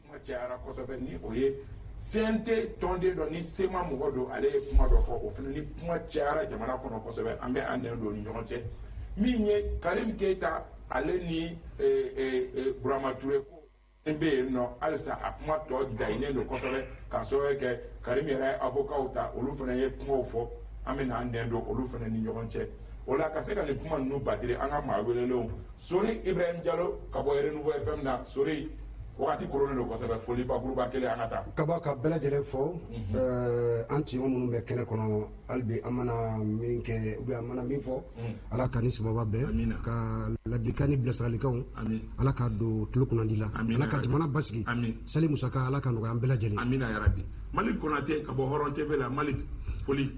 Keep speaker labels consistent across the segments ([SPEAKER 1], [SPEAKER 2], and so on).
[SPEAKER 1] Kuma cayara kosɛbɛ, ni o ye CNT tɔnden dɔ ni CMA mɔgɔ don, ale ye kuma dɔ fɔ, o fana ni kuma cayara jamana kɔnɔ kosɛbɛ. An bɛ an nɛn don ni ɲɔgɔn cɛ. Min ye Karim Keita, ale ni Burama Ture ko n bɛ yen nɔ halisa, a kuma tɔ dayilen don kosɛbɛ, k'a sababu kɛ Karim yɛrɛ ye avocat ta, olu fana ye kumaw fɔ. An bɛ n'an nɛn don olu fana ni ɲɔgɔn cɛ. O la, ka se ka nin kuma ninnu batiri, an ka maa welelenw, Sori Ibrahim Jalo ka bɔ Renouveau FM na. Sori, wagati koronnen don kosɛbɛ, foli bakuruba kelen, an ka taa.
[SPEAKER 2] Kaba, ka bɛɛ lajɛlen fɔ, an tiɲɔgɔn minnu bɛ kɛnɛ kɔnɔ hali bi, an mana min kɛ ou bien an mana min fɔ, Ala ka ni sababa bɛn, ka ladilikan ni bilasiralikanw, Ala ka don tulo kunnandi la, Ala ka jamana basigi, sali musaka, Ala ka nɔgɔya an bɛɛ lajɛlen.
[SPEAKER 1] Amina yarabi. Malik Konate ka bɔ Hɔrɔn TV la. Malik, foli.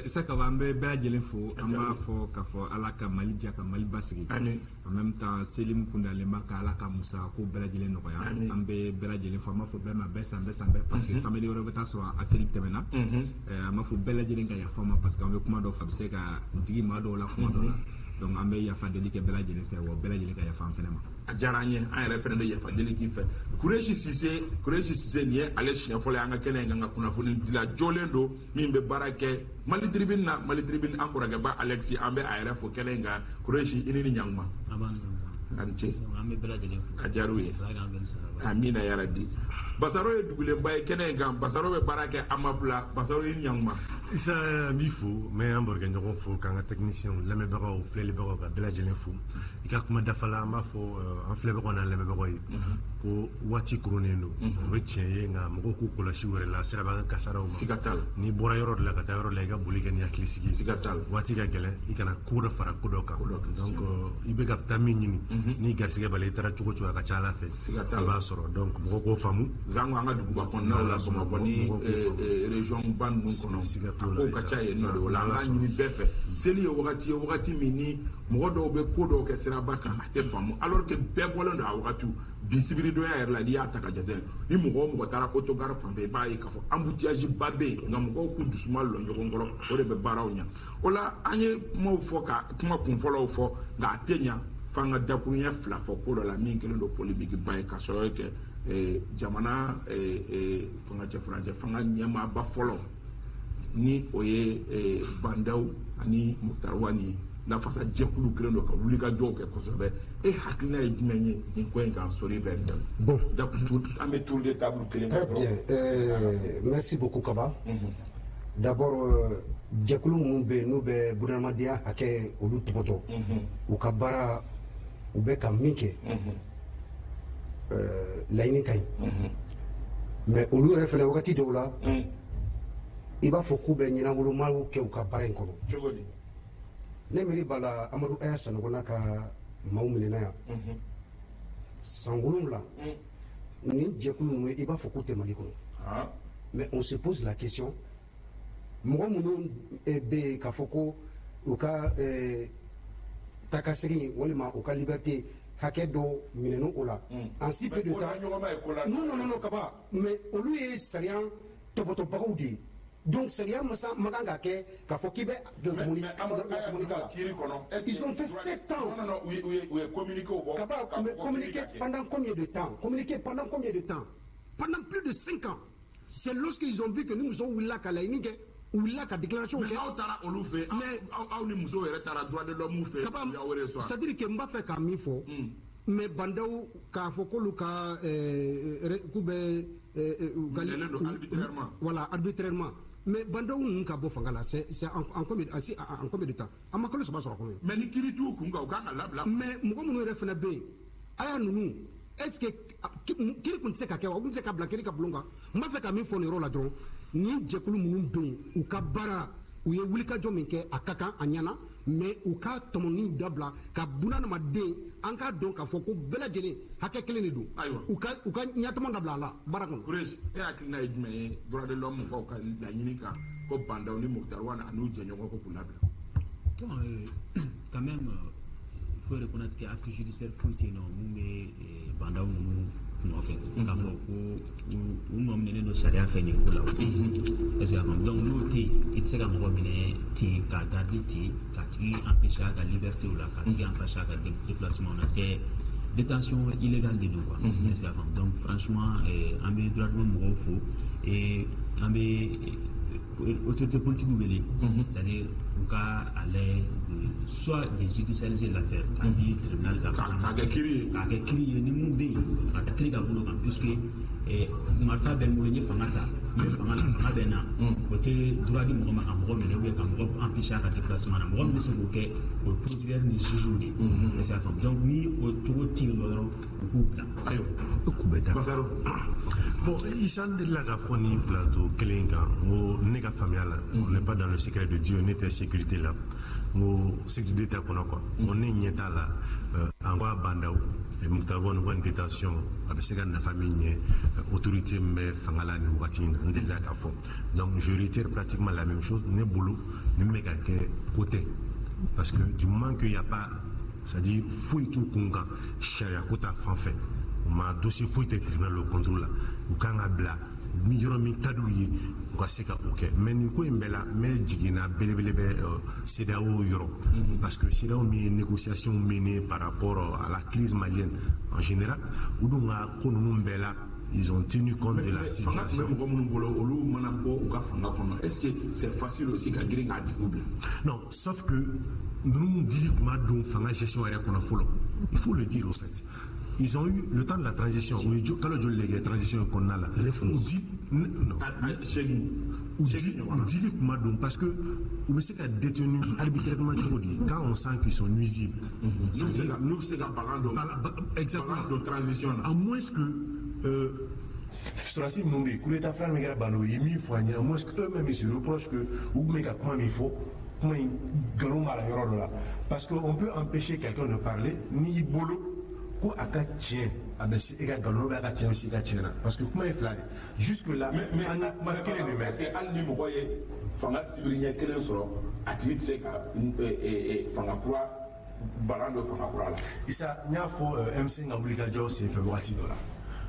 [SPEAKER 3] Isa Kaba, an bɛ bɛɛ lajɛlen fo. An b'a fɔ k'a fɔ Ala ka Mali diya, ka Mali basigi. En même temps, seli min kundalen b'a kan, Ala ka musaka ko bɛɛ lajɛlen nɔgɔya. An bɛ bɛɛ lajɛlen fo. An b'a fɔ bɛɛ ma bɛɛ san bɛɛ san bɛɛ, parce que samedi wɛrɛ bɛ taa sɔrɔ a seli tɛmɛna. An b'a fɔ bɛɛ lajɛlen ka yafa ma, parce que an bɛ kuma dɔ fɔ, a bɛ se ka digi maa dɔw la kuma dɔw la. Donc an bɛ yafa deli kɛ bɛɛ lajɛlen fɛ, wa bɛɛ lajɛlen ka yafa an fɛnɛ ma.
[SPEAKER 1] A diyara an ye, an yɛrɛ fɛnɛ bɛ yafa deli k'i fɛ. Kuresi Sise, Kuresi Sise, nin ye ale siɲɛ fɔlɔ ye an ka kɛnɛ in kan, ka kunnafoni dila jɔlen don min bɛ baara kɛ Mali Tribune na. Mali Tribune, an kɔrɔkɛba Alexi, an bɛ a yɛrɛ fo kɛnɛ in kan. Kuresi, i ni ni ɲankuma. A ni ce.
[SPEAKER 4] An bɛ bɛɛ lajɛlen fo.
[SPEAKER 1] A diyara u ye. Amina yarabi. Basaro ye dugulenba ye kɛnɛ in kan. Basaro bɛ baara kɛ AMAP la. Basaro, i ni ɲankuma.
[SPEAKER 5] Isa, n b'i fo, n bɛ an barokɛ ɲɔgɔn fo, k'an ka technicien, lamɛnbagaw, filɛlibagaw, ka bɛɛ lajɛlen fo. I ka kuma dafa la, an b'a fɔ an filɛbagaw n'an lamɛnbagaw ye ko waati koronnen don, o ye tiɲɛ ye, nka mɔgɔw k'u kɔlɔsi u yɛrɛ la sirabakan kasaraw ma.
[SPEAKER 1] Siga t'a la.
[SPEAKER 5] N'i bɔra yɔrɔ dɔ la ka taa yɔrɔ la, i ka boli kɛ ni hakili sigi.
[SPEAKER 1] Siga t'a la.
[SPEAKER 5] Waati ka gɛlɛn, i kana ko dɔ fara ko dɔ kan. Donc i bɛ ka taa min ɲini, ni garisɛgɛ b'a la, i taara cogo cogo, a ka ca Ala fɛ
[SPEAKER 1] Siga t'a
[SPEAKER 5] i
[SPEAKER 1] la.
[SPEAKER 5] b'a sɔrɔ. Donc mɔgɔw k'o faamu.
[SPEAKER 1] Zango an ka duguba kɔnɔnaw la, Bamakɔ ni région ba ninnu kɔnɔ,
[SPEAKER 5] Siga t'o
[SPEAKER 1] a
[SPEAKER 5] la.
[SPEAKER 1] kow ka ca yen nɔ de. O la, an b'a ɲini bɛɛ fɛ, seli ye wagati ye, wagati min ni mɔgɔ dɔw bɛ ko dɔw kɛ siraba kan, a tɛ faamu, alors que bɛɛ bɔlen don a wagatiw. Bi sibiridonya yɛrɛ la, n'i y'a ta ka jate, ni mɔgɔ o mɔgɔ taara autogare fan fɛ, i b'a ye k'a fɔ embouteillage ba bɛ yen. Nka mɔgɔw k'u dusuma lɔ ɲɔgɔn kɔrɔ, o de bɛ baaraw ɲɛ. O la, an ye kumaw fɔ, ka kuma kunfɔlɔw fɔ, nka a tɛ ɲa f'an ka dakuruɲɛ fila fɔ ko dɔ la min kɛlen don polémique ba ye, ka sɔrɔ kɛ jamana fanga cɛ furancɛ fanga ɲɛmaaba fɔlɔ, ni o ye Bah N'Daw ani Moctar Ouane ye. Lafasa jɛkulu kɛlen don ka wulikajɔw kɛ kosɛbɛ. E hakilina ye jumɛn ye nin ko in kan, Sori Ibrahim Jalo?
[SPEAKER 2] Bon.
[SPEAKER 1] An bɛ tour de table kelen.
[SPEAKER 2] Très bien. Merci beaucoup, Kaba. D'abord, jɛkulu minnu bɛ yen n'u bɛ bunadamadenya hakɛ olu tɔgɔtɔ, u ka baara, u bɛ ka min kɛ, laɲini ka ɲi. Mais olu yɛrɛ fɛnɛ, wagati dɔw la, i b'a fɔ k'u bɛ ɲɛnawolomaw kɛ u ka baara in kɔnɔ.
[SPEAKER 1] Cogo di?
[SPEAKER 2] Ne miiri b'a la, Amadu Aya Sanogo n'a ka maaw minɛna yan san 7. Nin jɛkulu ninnu, i b'a fɔ k'u tɛ Mali kɔnɔ. Mais on se pose la question, mɔgɔ minnu bɛ yen k'a fɔ ko u ka taakasegin walima u ka liberté hakɛ dɔ minɛn'u o la en si peu de temps. Non, non, non, Kaba, mais olu ye sariya tɔpɔtɔbagaw de ye. Donc sariya masa man kan ka kɛ k'a fɔ k'i bɛ
[SPEAKER 1] tuguni la. Kiiri kɔnɔ.
[SPEAKER 2] Ils ont fait 7 ans.
[SPEAKER 1] Non, non, u ye communiqué bɔ.
[SPEAKER 2] Kaba, mais communiqué pendant combien de temps? Communiqué pendant combien de temps? Pendant plus de 5 ans. C'est lorsqu'ils ont vu que ni musow wulila ka laɲini kɛ, u wulila ka déclaration kɛ.
[SPEAKER 1] Mais aw taara olu fɛ.
[SPEAKER 2] Mais
[SPEAKER 1] aw ni musow yɛrɛ taara droit de l'homme fɛ.
[SPEAKER 2] Kaba, c'est à dire que n b'a fɛ ka min fɔ, mais Bah N'Daw, k'a fɔ k'olu ka k'u bɛ
[SPEAKER 1] u ka arbitrairement.
[SPEAKER 2] Voilà, arbitrairement. Mais Bah N'Daw ninnu ka bɔ fanga la, c'est en combien de temps? An ma kalo 3 sɔrɔ a kɔnɔ.
[SPEAKER 1] Mais ni kiiri t'u kun kan, u kan ka labila.
[SPEAKER 2] Mais mɔgɔ minnu yɛrɛ fana bɛ yen, a y'a ninnu, est ce que kiiri kun tɛ se ka kɛ wa? U kun tɛ se ka bila kiiri ka bulon kan? N b'a fɛ ka min fɔ nin yɔrɔ la dɔrɔn, nin jɛkulu minnu bɛ yen, u ka baara, u ye wulikajɔ min kɛ, a ka kan, a ɲɛna, mais u ka tɔmɔniw dabila ka bunadamaden. An k'a dɔn k'a fɔ ko bɛɛ lajɛlen hakɛ kelen de don.
[SPEAKER 1] Ayiwa.
[SPEAKER 2] U ka ɲɛtɔmɔ dabila a la baara kɔnɔ.
[SPEAKER 1] Kureshi, e hakilina ye jumɛn ye droit de l'homme mɔgɔw ka laɲini kan ko Bah N'Daw ni Moctar Ouane an'u jɛɲɔgɔn ko k'u labila?
[SPEAKER 4] Bon, quand même, il faut reconnaître que acte judiciaire foyi tɛ yen nɔ mun bɛ Bah N'Daw ninnu nɔfɛ k'a fɔ ko u nɔ minɛnen don sariya fɛ nin ko la, o tɛ yen. Est ce que a faamu? Donc n'o tɛ yen, i tɛ se ka mɔgɔ minɛ ten, k'a garder ten, k'a tigi empêcher a ka liberté la, k'a tigi empêcher a ka déplacement na. C'est Détention illégale de don quoi. Est-ce que a faamu? Donc franchement, an bɛ droit de l'homme mɔgɔw fo et an bɛ autorité politique wele, c'est-à-dire u ka a lajɛ de soit de judiciariser l'affaire, k'a di tribunal ka
[SPEAKER 1] k'a kɛ kiiri ye.
[SPEAKER 4] K'a kɛ kiiri ye, ni mun bɛ yen, a ka kiiri ka bolo kan, puisque marifa bɛ n bolo, n ye fanga ta, n bɛ fanga la, fanga bɛ n na, o tɛ droit di mɔgɔ ma ka mɔgɔ minɛ ou bien ka mɔgɔ empêcher a ka déplacement na. Mɔgɔ min bɛ se k'o kɛ, o ye procureur ni juge de ye. Est-ce que a faamu? Donc ni o cogo tɛ yen nɔ dɔrɔn, u k'u bila.
[SPEAKER 1] Ayiwa.
[SPEAKER 5] K'u bɛ da.
[SPEAKER 1] Basaro.
[SPEAKER 5] Bon, Issa, n delila k'a fɔ nin plateau kelen kan, n ko ne ka faamuya la, on n'est pas dans le secret de Dieu, ne tɛ sécurité la, n ko sécurité tɛ kɔnɔ quoi. N ko ne ɲɛ t'a la an ko a Bah N'Daw, Moctar Ouane ka détention a bɛ se ka nafa min ɲɛ autorité min bɛ fanga la nin wagati in na. N delila k'a fɔ, donc je réitère pratiquement la même chose. Ne bolo, nin bɛ ka kɛ ko tɛ, parce que du moment qu'il y a pas, c'est-à-dire foyi t'u kun kan sariya ko ta fan fɛ, u ma dossier foyi tɛ tribunal o contre la, u kan ka bila min yɔrɔ min ka d'u ye, u ka se ka o kɛ. Mais nin ko in bɛɛ la, n bɛ jiginna belebele bɛ CEDEAO yɔrɔ, parce que CEDEAO min ye négociation menée par rapport à la crise malienne en général, u dun ka ko ninnu bɛɛ la, ils ont tenu compte de la
[SPEAKER 1] situation. Fanga tun bɛ mɔgɔ minnu bolo, olu mana bɔ u ka fanga kɔnɔ, est-ce que c'est facile aussi ka girin k'a tigiw bila?
[SPEAKER 5] Non, sauf que ninnu dili tun ma don fanga gestion yɛrɛ kɔnɔ fɔlɔ, il faut le dire au fait. Ils ont eu le temps de la transition. U ye kalo joli de kɛ transition kɔnɔna la? U di, non,
[SPEAKER 1] 8.
[SPEAKER 5] U dili tun ma don, parce que u bɛ se ka détenu arbitrairement cogo di, quand on sent qu'ils sont nuisibles?
[SPEAKER 1] N'u bɛ se ka bagan don.
[SPEAKER 5] Exactement.
[SPEAKER 1] Don transition na.
[SPEAKER 5] À moins que sɔrɔdasi minnu bɛ yen, coup d'état filanan min kɛra Bah N'Daw, u ye min fɔ an ye, à moins que eux-mêmes ils se reprochent que u tun bɛ ka kuma min fɔ, kuma in nkalon b'a la yɔrɔ dɔ la, parce que on peut empêcher quelqu'un de parler n'i bolo ko a ka tiɲɛ a bɛ se e ka nkalon, a ka tiɲɛ bɛ se i ka tiɲɛ na, parce que kuma ye fila de jusque là.
[SPEAKER 1] Mais
[SPEAKER 5] an ka kuma kelen de mɛn.
[SPEAKER 1] Est-ce que hali ni mɔgɔ ye fanga sibiri ɲɛ kelen sɔrɔ, a tigi tɛ se ka fanga kura balan don fanga kura la?
[SPEAKER 5] Issa, n y'a fɔ M5 ka wulikajɔ senfɛ wagati dɔ la,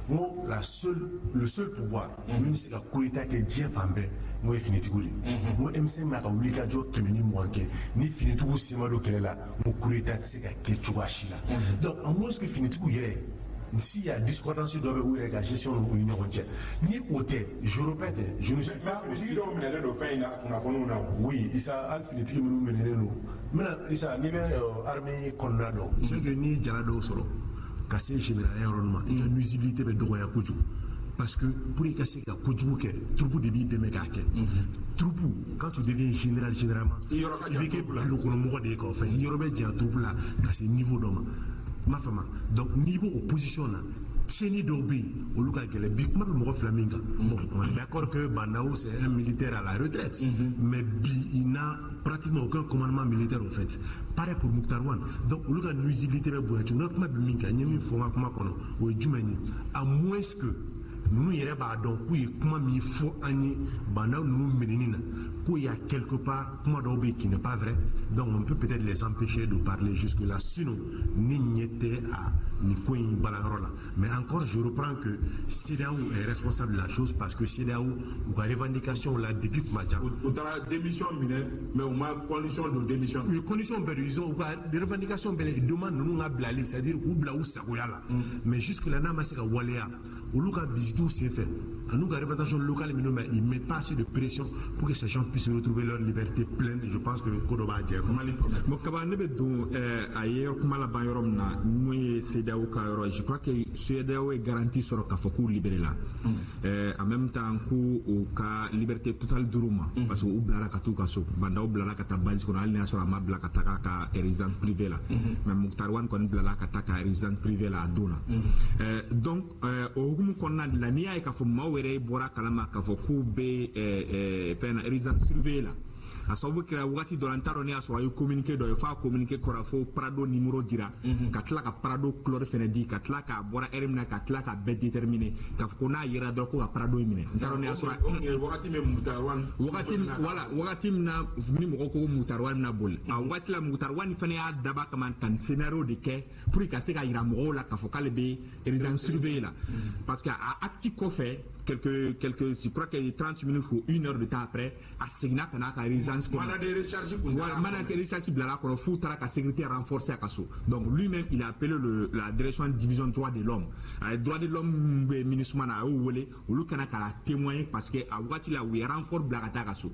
[SPEAKER 5] n ko le seul pouvoir min bɛ se ka coup d'état kɛ diɲɛ fan bɛɛ, n ko ye finitigiw de ye. N ko M5 b'a ka wulikajɔ 120 kɛ, ni finitigiw sen ma don kɛlɛ la, n ko coup d'état tɛ se ka kɛ cogoya si la. Donc en moins que finitigiw yɛrɛ, s'il y a discordance dɔ bɛ u yɛrɛ ka gestion n'u ni ɲɔgɔn cɛ, ni o tɛ, je répète, je ne suis pas
[SPEAKER 1] aussi dɔw minɛlen don fɛn in na kunnafoniw na.
[SPEAKER 5] Oui, Issa, hali finitigi minnu minɛlen don, n bɛna, Issa, n'i bɛ armée kɔnɔna dɔn, c'est que n'i ye jala dɔw sɔrɔ ka se général yɔrɔ ma, i ka nuisibilité bɛ dɔgɔya kojugu, parce que pour i ka se ka kojugu kɛ, troupe de b'i dɛmɛ k'a kɛ. Troupe, quand tu deviens général, généralement i bɛ kɛ bureau kɔnɔ mɔgɔ de ye quoi. En fait, i yɔrɔ bɛ janya troupe la ka se niveau dɔ ma, n m'a faamu. Donc n'i b'o o position na, tiɲɛni dɔw bɛ yen, olu ka gɛlɛn. Bi kuma bɛ mɔgɔ fila min kan, bon, on est d'accord que Bah N'Daw, c'est un militaire à la retraite, mais bi il n'a pratiquement aucun commandement militaire au fait. Pareil pour Moctar Ouane. Donc olu ka nuisibilité bɛ bonya cogo. Ne kuma bɛ min kan, n ye min fɔ n ka kuma kɔnɔ, o ye jumɛn ye? À moins que ninnu yɛrɛ b'a dɔn k'u ye kuma min fɔ an ye Bah N'Daw ninnu minɛni na, ko il y a quelque part kuma dɔw bɛ yen qui n'est pas vrai, donc on peut peut-être les empêcher de parler jusque là. Sinon ni ɲɛ tɛ a nin ko in balayɔrɔ la. Mais encore, je reprends que CEDEAO est responsable de la chose, parce que CEDEAO u ka revendication la depuis kuma jan.
[SPEAKER 1] U taara démission minɛ, mais u ma condition don démission.
[SPEAKER 5] U ye condition bɛɛ don, ils ont u ka revendication bɛɛ demande ninnu ka bilali, c'est-à-dire k'u bila u sagoya la, mais jusque là n'a ma se ka waleya. Olu ka visite senfɛ ani ka représentation locale minnu bɛ, ils mettent pas assez de pression pour que ces gens puissent retrouver leur liberté pleine. Je pense que ko dɔ b'a jɛ.
[SPEAKER 3] Bon, Kaba, ne bɛ don a ye kuma laban yɔrɔ min na, mun ye CEDEAO ka yɔrɔ, je crois que CEDEAO ye garantie sɔrɔ k'a fɔ k'u libéré la, en même temps k'u u ka liberté totale dir'u ma, parce que u bilara ka t'u ka so. Bah N'Daw bilara ka taa base kɔnɔ, hali n'a y'a sɔrɔ a ma bila ka taga ka résidence privée la, mais Moctar Ouane kɔni bilala ka taa ka résidence privée la a don na. Donc o hukumu kɔnɔna de la, n'i y'a ye k'a fɔ maaw yɛrɛ bɔra kalama k'a fɔ k'u bɛ fɛn na résidence surveillée la, a sababu kɛra wagati dɔ la, n t'a dɔn ne y'a sɔrɔ a ye communiqué dɔ ye, f'a communiqué kɔrɔ fo Prado numéro dira, ka tila ka Prado couleur fɛnɛ di, ka tila k'a bɔra heure min na, ka tila k'a bɛɛ déterminer, k'a fɔ ko n'a yera dɔrɔn ko ka Prado in minɛ. N t'a dɔn ne y'a sɔrɔ
[SPEAKER 1] wagati min Moctar Ouane
[SPEAKER 3] wagati, voilà, wagati min na ni mɔgɔ ko Moctar Ouane bɛna boli, a wagati la Moctar Ouane fɛnɛ y'a daba kama ka nin scénario de kɛ pour que ka se ka yira mɔgɔw la k'a fɔ k'ale bɛ résidence surveillée la, parce que a acte kɔfɛ, quelques, je crois que 30 minutes ou une heure de temps après, a seginna ka n'a ka résidence résidence kɔnɔ.
[SPEAKER 1] Mandat de recherche kun.
[SPEAKER 3] Mandat de recherche bilala kɔnɔ f'u taara ka sécurité renforcer a ka so. Donc lui-même, il a appelé la direction division droit de l'homme. A ye droit de l'homme bɛ MINUSMA na, a y'o wele, olu kana ka témoigner parce que a waati la u ye renfort bila ka taa ka so.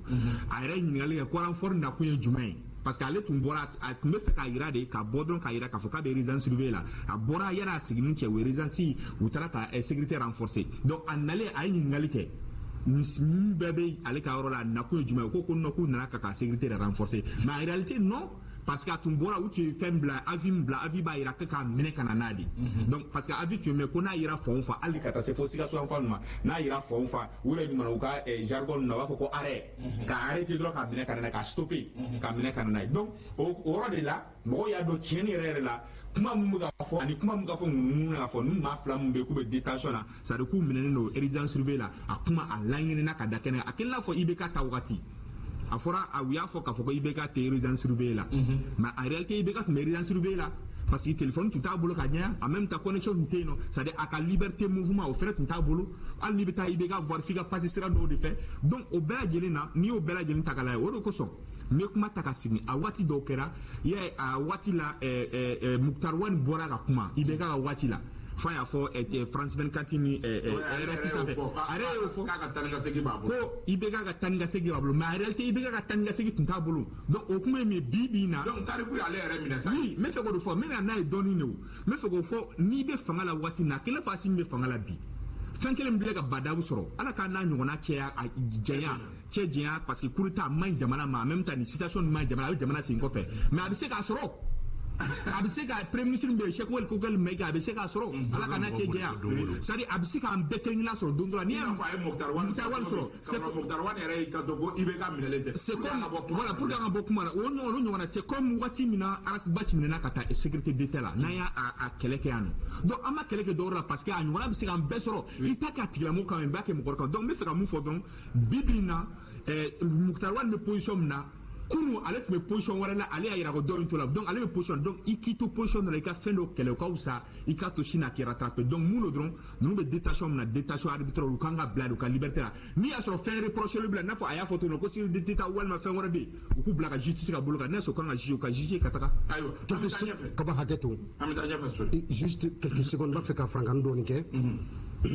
[SPEAKER 3] A yɛrɛ ye ɲininkali kɛ ko renfort nakun ye jumɛn ye? Parce que ale tun bɔra, a tun bɛ fɛ k'a yira de, ka bɔ dɔrɔn k'a yira k'a fɔ k'a bɛ résidence surveillée la. A bɔra yanni a seginni cɛ, u ye résidence, u taara ka sécurité renforcer. Donc a nalen, a ye ɲininkali kɛ min bɛɛ bɛ ale ka yɔrɔ la, a nakun ye jumɛn ye? Ko non, k'u nana ka sécurité de renforcer. Mais en réalité, non, parce que a tun bɔra, u tun ye fɛn bila, avis min bila, avis b'a yira k'a k'a minɛ ka na n'a de. Donc parce que avis tun bɛ ko n'a yira fan o fan, hali ka taa se fo Sikaso yan fan ma, n'a yira fan o fan, u yɛrɛ ɲuman u ka jargon na, u b'a fɔ ko arrêt, ka arrêter dɔrɔn, k'a minɛ ka na n'a ye, k'a stopper, k'a minɛ ka na n'a ye. Donc o yɔrɔ de la, mɔgɔw y'a dɔn tiɲɛni yɛrɛ yɛrɛ la, kuma mun bɛ ka fɔ ani kuma mun ka fɔ ŋunuŋunu ka fɔ, ninnu maa fila mun bɛ yen k'u bɛ détention na, c'est à dire k'u minɛnen don résidence surveillée la, a kuma a laɲinina ka da kɛnɛ kan. A kɛlen n'a fɔ IBK ta wagati, a fɔra, a u y'a fɔ k'a fɔ ko IBK tɛ résidence surveillée la, mais en réalité IBK tun bɛ résidence surveillée la, parce que téléphone tun t'a bolo ka ɲɛ, en même temps connexion tun tɛ yen nɔ, c'est à dire a ka liberté mouvement o fɛnɛ tun t'a bolo. Hali n'i bɛ taa IBK voir, f'i ka passer sira dɔw de fɛ. Donc o bɛɛ lajɛlen na, n'i y'o bɛɛ lajɛlen ta k'a lajɛ, o de kosɔn n bɛ kuma ta ka segin a waati dɔw kɛra i y'a ye, a waati la Moctar Ouane bɔra ka kuma IBK ka waati la, f'a y'a fɔ France 24 ni RFI sanfɛ, a yɛrɛ y'o fɔ
[SPEAKER 1] k'a ka taa ni ka segin b'a bolo,
[SPEAKER 3] ko IBK ka taa ni ka segin b'a bolo, mais en réalité IBK ka taa ni ka segin tun t'a bolo. Donc o kuma ye min ye bi bi in na.
[SPEAKER 1] Donc tariku y'ale yɛrɛ minɛ sa.
[SPEAKER 3] Oui, n bɛ fɛ k'o de fɔ, n bɛ na n'a ye dɔɔnin de, o n bɛ fɛ k'o fɔ, n'i bɛ fanga la waati min na, a kɛlen fɔ Asimi bɛ fanga la bi, fɛn kelen bɛ ka Badawu sɔrɔ, Ala k'a n'a ɲɔgɔnna cɛya a janya cɛ janya, parce que coup d'état a man ɲi jamana ma, en même temps nin situation nin man ɲi jamana, a bɛ jamana segin kɔfɛ, mais a bɛ se k'a sɔrɔ, a bɛ se ka premier ministre min bɛ yen, Cheikh Oumar Kokal Maïga, a bɛ se k'a sɔrɔ, Ala ka n'a cɛ janya, c'est à dire a bɛ se k'an bɛɛ kelen kelen sɔrɔ don dɔ la. N'i
[SPEAKER 1] y'a fɔ a ye Moctar Ouane
[SPEAKER 3] sɔrɔ,
[SPEAKER 1] c'est Moctar Ouane yɛrɛ y'i kanto ko IBK minɛlen tɛ.
[SPEAKER 3] C'est comme voilà, pour que an ka bɔ kuma la, o ɲɔgɔn na, c'est comme waati min na Ras Bath minɛna ka taa sécurité d'État la, n'an y'a a kɛlɛ kɛ yan nɔ, donc an ma kɛlɛ kɛ dɔwɛrɛ la parce que a ɲɔgɔnna bɛ se k'an bɛɛ sɔrɔ, i ta k'a tigilamɔgɔ kan, i b'a kɛ mɔgɔ wɛrɛ kan. Donc n bɛ fɛ ka mun fɔ dɔrɔn, bi bi in na, Moctar Ouane bɛ position min na, kunu ale tun bɛ position wɛrɛ la, ale y'a yira ko dɔ in to la, donc ale bɛ position, donc i k'i to position dɔ la, i ka fɛn dɔ kɛlɛ, o ka fisa i ka to sini a k'i rattraper. Donc mun don dɔrɔn, ninnu bɛ détention min na, détention arbitraire, u kan ka bila de u ka liberté la. N'i y'a sɔrɔ fɛn reproché bila, n'a fɔ a y'a fɔ cogo min na ko sécurité d'État walima fɛn wɛrɛ bɛ yen, u k'u bila ka justice ka bolo kan, n'a sɔrɔ u kan ka juger, u ka juger ka taga.
[SPEAKER 1] Ayiwa, an bɛ taa ɲɛfɛ.
[SPEAKER 2] Kaba, hakɛ to.
[SPEAKER 1] An bɛ taa ɲɛfɛ Sori.
[SPEAKER 2] Juste quelques secondes, n b'a fɛ ka farankan dɔɔni kɛ.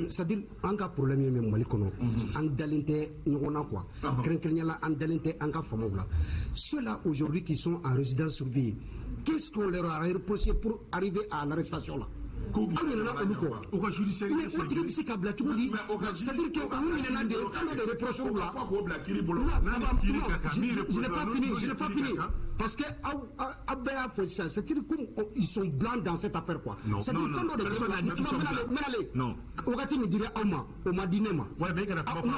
[SPEAKER 2] C'est-à-dire an ka problème ye min Mali kɔnɔ, an dalen tɛ ɲɔgɔn na quoi, kɛrɛnkɛrɛnnenya la an dalen tɛ an ka faamaw la. Ceux-là aujourd'hui qui sont en résidence surveillée, qu'est-ce qu'on leur a reproché pour arriver à l'arrestation là? Aw ɲinɛna olu kɔ.
[SPEAKER 5] U ka judiciaire.
[SPEAKER 2] Mais o tigi bɛ se ka bila cogo di? C'est-à-dire que olu ɲinɛna de fɛn dɔ de reproche u la.
[SPEAKER 1] Fo k'o bila kiiri bolo.
[SPEAKER 2] Non, je n'ai pas fini, je n'ai pas fini. Parce que aw bɛɛ y'a fɔ sisan, c'est-à-dire comme ils sont blancs dans cette affaire quoi. C'est-à-dire fɛn dɔ de
[SPEAKER 3] personne n'a dit qu'ils sont blancs.
[SPEAKER 2] N bɛna le.
[SPEAKER 3] Non.
[SPEAKER 2] Wagati min dira aw ma, o ma di ne ma.
[SPEAKER 5] Ouais, mais i kana kuma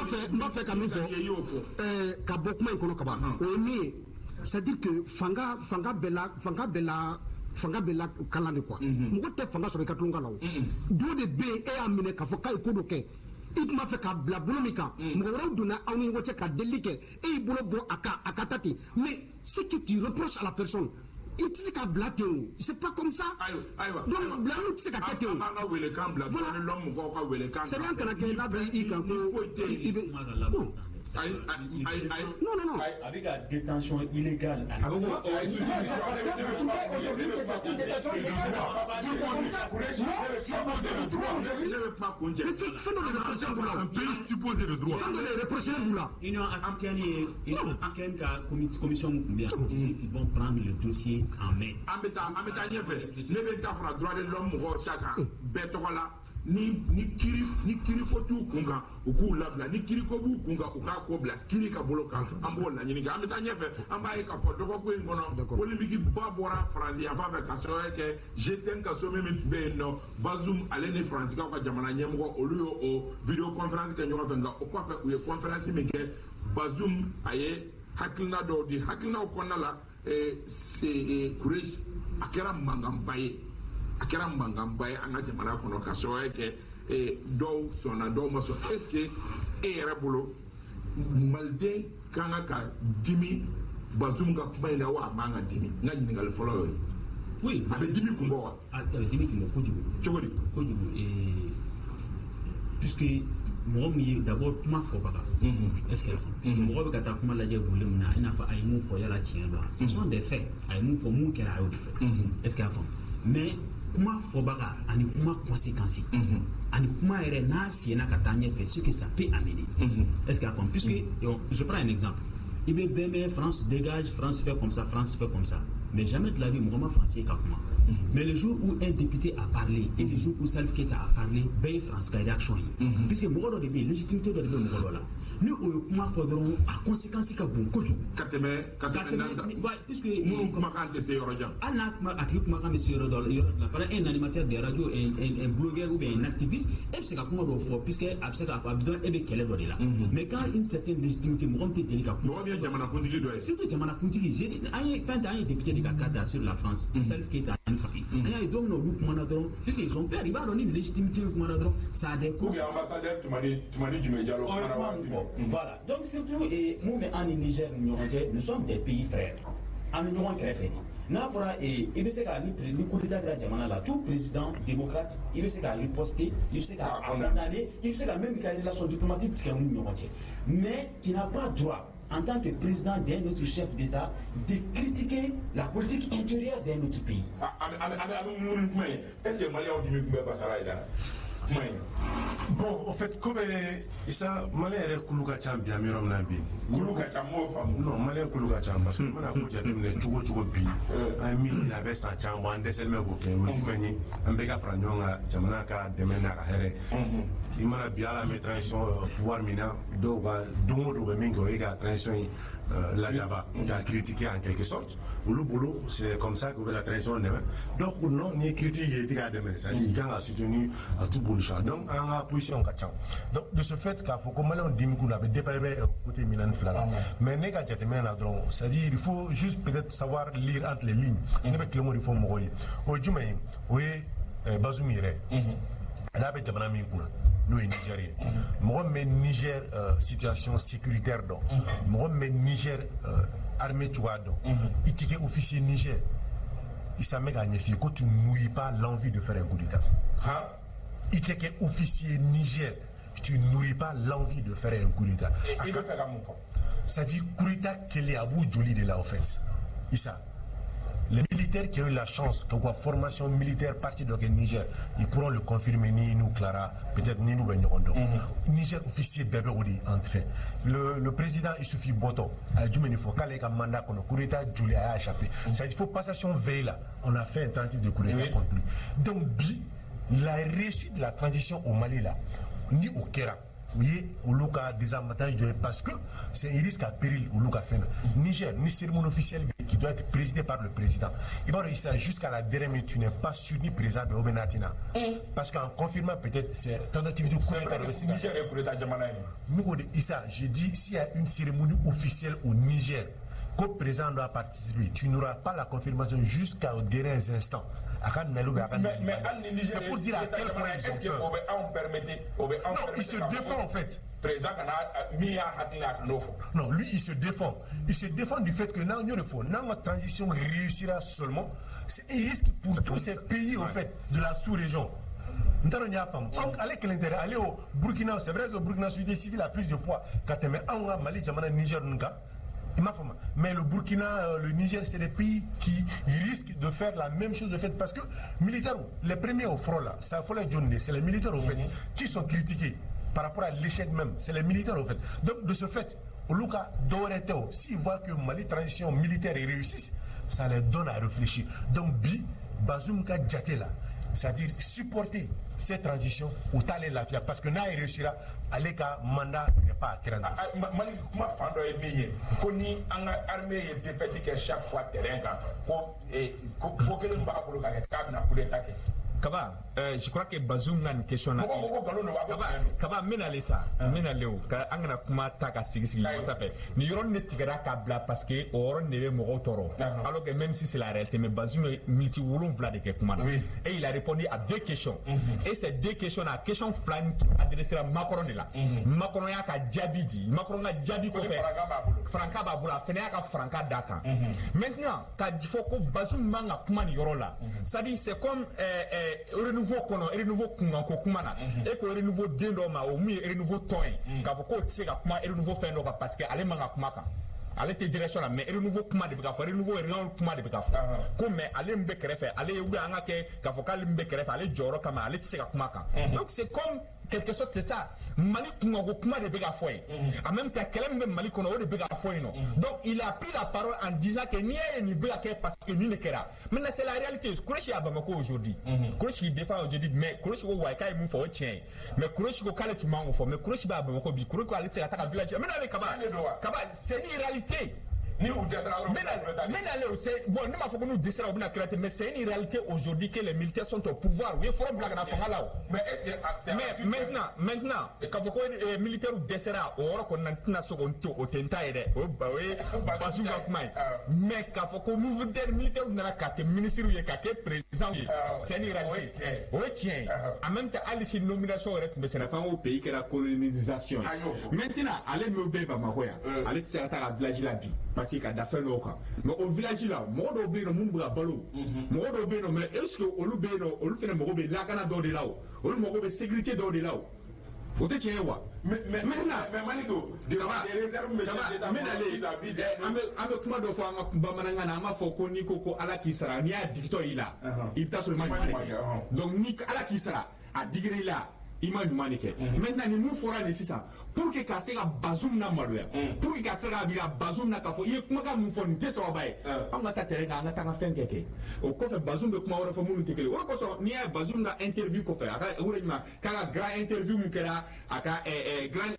[SPEAKER 2] fɔ. N b'a fɛ ka min fɔ, ka bɔ kuma in kɔnɔ kaban, o ye min ye, c'est-à-dire que fanga bɛɛ la fanga bɛɛ la fanga bɛ la kalan de quoi. Mɔgɔ tɛ fanga sɔrɔ i ka tulon la o. Dɔ de bɛ yen, e y'a minɛ k'a fɔ k'a ye ko dɔ kɛ, i tun b'a fɛ k'a bila bolo min kan, mɔgɔ wɛrɛw donna aw ni ɲɔgɔn cɛ ka delili kɛ, e y'i bolo bɔ a kan, a ka taa ten. Mais ce que tu reproches à la personne, i tɛ se k'a bila ten o, c'est pas comme ça.
[SPEAKER 1] Ayiwa.
[SPEAKER 2] Donc bilaliw tɛ se ka kɛ ten o.
[SPEAKER 1] An b'an ka welekan bila, droit de l'homme mɔgɔw ka welekan.
[SPEAKER 2] Sariya kana kɛ n'a bɛ i kan ko i bɛ.
[SPEAKER 1] Ayi ayi ayi.
[SPEAKER 2] Non non non.
[SPEAKER 4] A bɛ ka détention illégale.
[SPEAKER 1] A bɛ ko
[SPEAKER 2] aujourd'hui que c'est une détention illégale.
[SPEAKER 1] Ne bɛ kuma kun cɛ.
[SPEAKER 2] Mais fɛn dɔ de reproché b'u la.
[SPEAKER 5] Un pays supposé de droit.
[SPEAKER 2] Fɛn dɔ de reproché b'u la.
[SPEAKER 4] Union africaine ye, Union africaine ka commission mun tun bɛ yan, ils vont prendre le dossier en main.
[SPEAKER 1] An bɛ taa ɲɛfɛ, ne bɛ n ta fara droit de l'homme mɔgɔw ta kan bɛɛ tɔgɔ la. Ni kiiri ko t'u kun kan, u k'u labila, ni kiiri ko b'u kun kan, u k'a ko bila kiiri ka bolo kan, an b'o laɲini kɛ. An bɛ taa ɲɛfɛ, an b'a ye k'a fɔ dɔgɔkun in kɔnɔ polémique ba bɔra Faransi yanfan fɛ ka sababu kɛ G5 ka sommet min tun bɛ yen nɔ, Bazoum ale ni Faransikaw ka jamana ɲɛmɔgɔ, olu y'o o vidéo conférence kɛ ɲɔgɔn fɛ. Nka o kɔfɛ u ye conférence min kɛ, Bazoum a ye hakilina dɔw di, hakilinaw kɔnɔna la, Kureshi, a kɛra mankanba ye. A kɛra mankanba ye an ka jamana kɔnɔ ka sababu kɛ dɔw sɔnna, dɔw ma sɔn. Est ce que e yɛrɛ bolo maliden kan ka dimi Bazoum ka kuma in na wa a man ka dimi? N ka ɲininkali fɔlɔ y'o ye.
[SPEAKER 4] Oui.
[SPEAKER 1] A bɛ dimi kun bɔ wa?
[SPEAKER 4] A bɛ dimi kun bɔ kojugu.
[SPEAKER 1] Cogo di?
[SPEAKER 4] Kojugu, puisque Mɔgɔ min ye d'abord kuma fɔbaga, est-ce que y'a faamu? Parce que mɔgɔ bɛ ka taa kuma lajɛ volume na, i n'a fɔ a ye mun fɔ, yala tiɲɛ don wa? Ce sont des faits. A ye mun fɔ, mun kɛra, a y'o de fɔ. Est-ce que y'a faamu? Mais kuma fɔbaga ani kuma conséquence ani kuma yɛrɛ n'a senna ka taa ɲɛfɛ, ce que ça peut amener, est-ce que y'a faamu? Puisque je prends un exemple, i bɛ bɛn mɛn France dégage, France fait comme ça, France fait comme ça, mais jamais de la vie mɔgɔ ma français ka kuma. Mais le jour où un député a parlé et le jour où Salif Keita a parlé, bɛɛ ye France ka réaction ye, puisque mɔgɔ dɔ de bɛ yen, légitimité dɔ de bɛ mɔgɔ dɔ la, ni o ye kuma fɔ dɔrɔn, a conséquence ka bon kojugu.
[SPEAKER 1] Ka tɛmɛ nan
[SPEAKER 4] Ouais, puisque
[SPEAKER 1] minnu kumakan tɛ se yɔrɔ jan.
[SPEAKER 4] Hali n'a kuma, a tigi kumakan bɛ se yɔrɔ dɔ la, yɔrɔ dɔ la. Par exemple, un animateur de radio, un blogueur ou bien un activiste, e bɛ se ka kuma dɔw fɔ, puisque a bɛ se k'a fɔ, a bɛ dɔn e bɛ kɛlɛ dɔ de la. Mais quand une certaine légitimité, mɔgɔ min tɛ deli ka kuma,
[SPEAKER 1] mɔgɔ min ye jamanakuntigi dɔ ye.
[SPEAKER 4] Surtout jamanakuntigi, an ye fɛn ta, an ye député de ka cas ta sur la France, Salif Keita ani France, an y'a ye don min na olu kumana dɔrɔn, puisque ils ont peur, i b'a dɔn ni légitimité kumana dɔrɔn, ça a des
[SPEAKER 1] ou bien ambassadeur Tumani Jumɛ Jalo kumana waati min.
[SPEAKER 4] Voilà. Donc surtout, mun bɛ an ni Niger ni ɲɔgɔn cɛ, nous sommes des pays frères. An bɛ ɲɔgɔn kɛrɛfɛ de. N'a fɔra i bɛ se ka ni coup d'état kɛra jamana la, tout président démocrate, i bɛ se ka riposter, i bɛ se ka condamner, i bɛ se ka même ka relation diplomatique tigɛ u ni ɲɔgɔn cɛ. Mais tu n'as pas droit, en tant que président d'un autre chef d'État, de critiquer la politique intérieure d'un autre pays.
[SPEAKER 1] An bɛ mun ni kuma ye? Est ce que maliyɛnw dimi tun bɛ Basara ye la kuma in?
[SPEAKER 5] Bon, au fait, ko bɛ Isa, Malien yɛrɛ kulu ka ca bi, an bɛ yɔrɔ min na bi.
[SPEAKER 1] Kulu ka ca, m'o faamu.
[SPEAKER 5] Non, Malien kulu ka ca, parce que i mana ko jateminɛ cogo o cogo bi, an ye min ɲini, a bɛ san caman bɔ, an dɛsɛlen bɛ k'o kɛ. O ye jumɛn ye? An bɛɛ ka fara ɲɔgɔn kan, jamana ka dɛmɛ n'a ka hɛrɛ. I mana bi, ala bɛ transition pouvoir min na, dɔw ka don o don bɛ min kɛ, o ye ka transition in lajaba, ka critiquer en quelque sorte. Olu bolo, c'est comme ça que u bɛ ka transition dɛmɛ. Donc non, n'i ye critique kɛ, i tɛ k'a dɛmɛ, c'est à dire i kan ka soutenir à tout bout de champ. Donc an ka position ka ca. Donc de ce fait, k'a fɔ ko maliyɛnw dimi kun a bɛ dépend i bɛ côté min na ni fila la, mais ne ka jateminɛ na dɔrɔn, c'est à dire il faut juste peut-être savoir lire entre les lignes. Ne bɛ tilen k'o de fɔ mɔgɔw ye. O ye jumɛn ye? O ye Bazoum yɛrɛ n'a bɛ jamana min kunna, n'o ye Niger ye. Mɔgɔ min bɛ Niger situation sécuritaire dɔn, mɔgɔ min bɛ Niger armée cogoya dɔn, i ti kɛ officier Niger, Issa, bɛ k'a ɲɛf'i ye ko tu nourris pas l'envie de faire un coup d'état. I tɛ kɛ officier Niger, tu nourris pas l'envie de faire un coup d'état.
[SPEAKER 1] I bɛ fɛ ka mun fɔ?
[SPEAKER 5] C'est-à-dire coup d'état kɛlen, a b'u joli de la, au fait, Issa. Les militaires qui ont eu la chance que quoi formation militaire partie dɔ kɛ Niger, ils pourront le confirmer, ni nous Clara, peut-être ni nous bɛ ɲɔgɔn dɔn. Niger officier bɛɛ bɛ o de en fait. Le président Issoufou bɔtɔ, a ye jumɛn de fɔ? K'ale ka mandat kɔnɔ, coup d'état joli a y'a échappé. C'est-à-dire il faut passation veille là, on a fait un tentative de coup d'état contre lui. Donc bi, la réussite de la transition au Mali là, ni o kɛra, u ye olu ka désavantage dɔ ye, parce que c'est un risque à péril olu ka fɛn na. Niger ni cérémonie officielle bɛ qui doit être présidée par le président, i b'a dɔn Issa, jusqu'à la dernière minute, tu n'es pas sûr ni président bɛ o bɛ n'a ti na, parce qu'en confirmant peut-être c'est tentative de coup
[SPEAKER 1] C'est
[SPEAKER 5] d'état
[SPEAKER 1] vrai
[SPEAKER 5] dɔ bɛ
[SPEAKER 1] que
[SPEAKER 5] se ka
[SPEAKER 1] Niger ye coup d'état jamana ye.
[SPEAKER 5] Nous, o de Issa, j'ai dit, s'il y a une cérémonie officielle au Niger, que le président doit participer, tu n'auras pas la confirmation jusqu'au dernier instant. A ka nali ou bien a ka
[SPEAKER 1] Mais
[SPEAKER 5] nali
[SPEAKER 1] mais
[SPEAKER 5] bali.
[SPEAKER 1] Hali ni Niger
[SPEAKER 5] C'est pour dire à
[SPEAKER 1] ye
[SPEAKER 5] quel point
[SPEAKER 1] jamana ye,
[SPEAKER 5] ils
[SPEAKER 1] est
[SPEAKER 5] ont
[SPEAKER 1] ce que
[SPEAKER 5] peur.
[SPEAKER 1] o bɛ anw permettre, o bɛ anw
[SPEAKER 5] Non, il
[SPEAKER 1] permettre
[SPEAKER 5] se
[SPEAKER 1] k'a fɔ
[SPEAKER 5] défend
[SPEAKER 1] ko
[SPEAKER 5] en fait.
[SPEAKER 1] Président kana min y'a hakili a kan'o fɔ?
[SPEAKER 5] Non, lui, il se défend. Il se défend du fait que non, il faut, non, la transition réussira seulement. C'est un risque pour tous ces pays, au fait, de la sous-région. N t'a dɔn n'i y'a faamu. Anw ale kelen tɛ dɛ, ale o Burkina, c'est vrai que Burkina société civile a plus de poids ka tɛmɛ anw ka Mali jamana Niger ninnu kan. I m'a faamu. Mais le Burkina, le Niger, c'est des pays qui risquent de faire la même chose de fait, parce que militaires, les premiers au front là, ça faut les jaunes, c'est les militaires au fait qui sont critiqués par rapport à l'échec même, c'est les militaires au fait. Donc de ce fait, olu ka dɔwɛrɛ tɛ o, s'ils voient que Mali transition militaire est réussie, ça les donne à réfléchir. Donc bi, Bazoum ka jate la, c'est-à-dire supporter cette transition o t'ale lafiya, parce que n'a réussira, ale ka mandat n'est pas à craindre.
[SPEAKER 1] Mali kuma fan dɔ ye min ye ko ni an ka armée ye défaite kɛ chaque fois terrain kan, ko kelen b'a bolo ka kɛ k'a bɛna coup d'état kɛ.
[SPEAKER 3] Kaba, je crois que Bazoum na nin question na.
[SPEAKER 1] Mɔgɔw ko ko nkalon don wa ko
[SPEAKER 3] Kaba,
[SPEAKER 1] tiɲɛ don?
[SPEAKER 3] Kaba, n bɛna ale sa, n bɛna ale o, ka an kana kuma ta ka sigi sigi ɲɔgɔn sanfɛ. Nin yɔrɔnin de tigɛra k'a bila parce que o yɔrɔnin de bɛ mɔgɔw tɔɔrɔ. Alors que même si c'est la réalité, mais Bazoum ye miniti 7 de kɛ kuma na. Et il a répondu à deux questions. Et ces deux questions là, question fila in tun adressé Macron de la. Macron y'a ka jaabi di. Macron ka jaabi
[SPEAKER 1] Ko ni
[SPEAKER 3] kɔfɛ.
[SPEAKER 1] farankan b'a bolo.
[SPEAKER 3] Farankan b'a bolo, a fana y'a ka farankan d'a kan. Maintenant, ka fɔ ko Bazoum man ka kuma nin yɔrɔ la. C'est-à-dire c'est comme
[SPEAKER 6] renouveau kɔnɔ, renouveau kunkanko kuma na, e ko renouveau den dɔw ma, o mun ye renouveau tɔn ye, k'a fɔ k'o tɛ se ka kuma renouveau fɛn dɔ kan parce que ale man ka kuma kan. Ale tɛ direction la, mais renouveau kuma de bɛ ka fɔ, renouveau réunion kuma de bɛ ka fɔ. Ko mais ale min bɛ kɛrɛfɛ, ale ou bien an ka kɛ k'a fɔ k'ale min bɛ kɛrɛfɛ, ale jɔyɔrɔ kama, ale tɛ se ka kuma kan. Donc c'est comme quelque sorte, c'est ça. Mali kunkanko kuma de bɛ ka fɔ yen. En même temps, kɛlɛ min bɛ Mali kɔnɔ, o de bɛ ka fɔ yen nɔ. Donc il a pris la parole en disant que n'i y'a ye nin bɛ ka kɛ parce que nin de kɛra. Maintenant c'est la réalité. Kourechi à Bamako aujourd'hui. Kourechi qui défend aujourd'hui, mais Kourechi ko wa k'a ye mun fɔ o tiɲɛ ye. Mais Kourechi ko k'ale tun man k'o fɔ. Mais Kourechi bɛ à Bamako bi. Kourechi ko ale tɛ se ka taa ka village. Maintenant ale Kaba. Kaba, c'est une réalité.
[SPEAKER 1] Ni u dɛsɛra
[SPEAKER 6] mais bon, ne m'a fɔ ko n'u dɛsɛra u bɛna créer, mais c'est une réalité aujourd'hui que les militaires sont au pouvoir. U ye front bila ka na fanga la o.
[SPEAKER 1] Mais est-ce que
[SPEAKER 6] mais maintenant k'a fɔ ko militaires dɛsɛra o yɔrɔ kɔni na, n tɛna se k'o to o tɛ n ta ye dɛ, o ye Bazoum ka kuma ye. Mais k'a fɔ ko militaires nana k'a kɛ ministres ye, k'a kɛ président ye, c'est une réalité, o ye tiɲɛ ye. En même temps, hali si nomination yɛrɛ tun bɛ senna, f'an k'o pays kɛra colonisation ye. Maintenant ale min bɛ Bamakɔ yan, ale tɛ se ka taa ka village la bi parce que ka da fɛn dɔw kan. Mais o village la, mɔgɔ dɔw bɛ yen nɔ minnu bɛ ka balo, mɔgɔ dɔw bɛ yen nɔ, mais est ce que olu bɛ yen nɔ, olu fana mago bɛ lakana dɔw de la o, olu mago bɛ sécurité dɔw de la o, o tɛ tiɲɛ ye wa?
[SPEAKER 1] Maintenant mais Maliko, des réserves
[SPEAKER 6] vis-à-vis des an bɛ kuma dɔ fɔ an ka bamanankan na, an b'a fɔ ko n'i ko ko Ala k'i sara, n'i y'a digitɔ i la, i bɛ taa sɔrɔ i ma ɲuman de kɛ. Donc ni Ala k'i sara, a digira i la, i ma ɲuman de kɛ. Maintenant ni mun fɔra nin sisan, pour que ka se ka Bazoum na maloya, pour que ka se ka yira Bazoum na k'a fɔ i ye kumakan mun fɔ nin tɛ sababa ye, an ka taa terrain kan, an ka taa an ka fɛn kɛ. O kɔfɛ Bazoum bɛ kuma wɛrɛ fɔ minnu tɛ kelen. O de kosɔn n'i y'a ye Bazoum ka interview kɔfɛ, a ka o de ɲuman k'a ka grand interview mun kɛra, a ka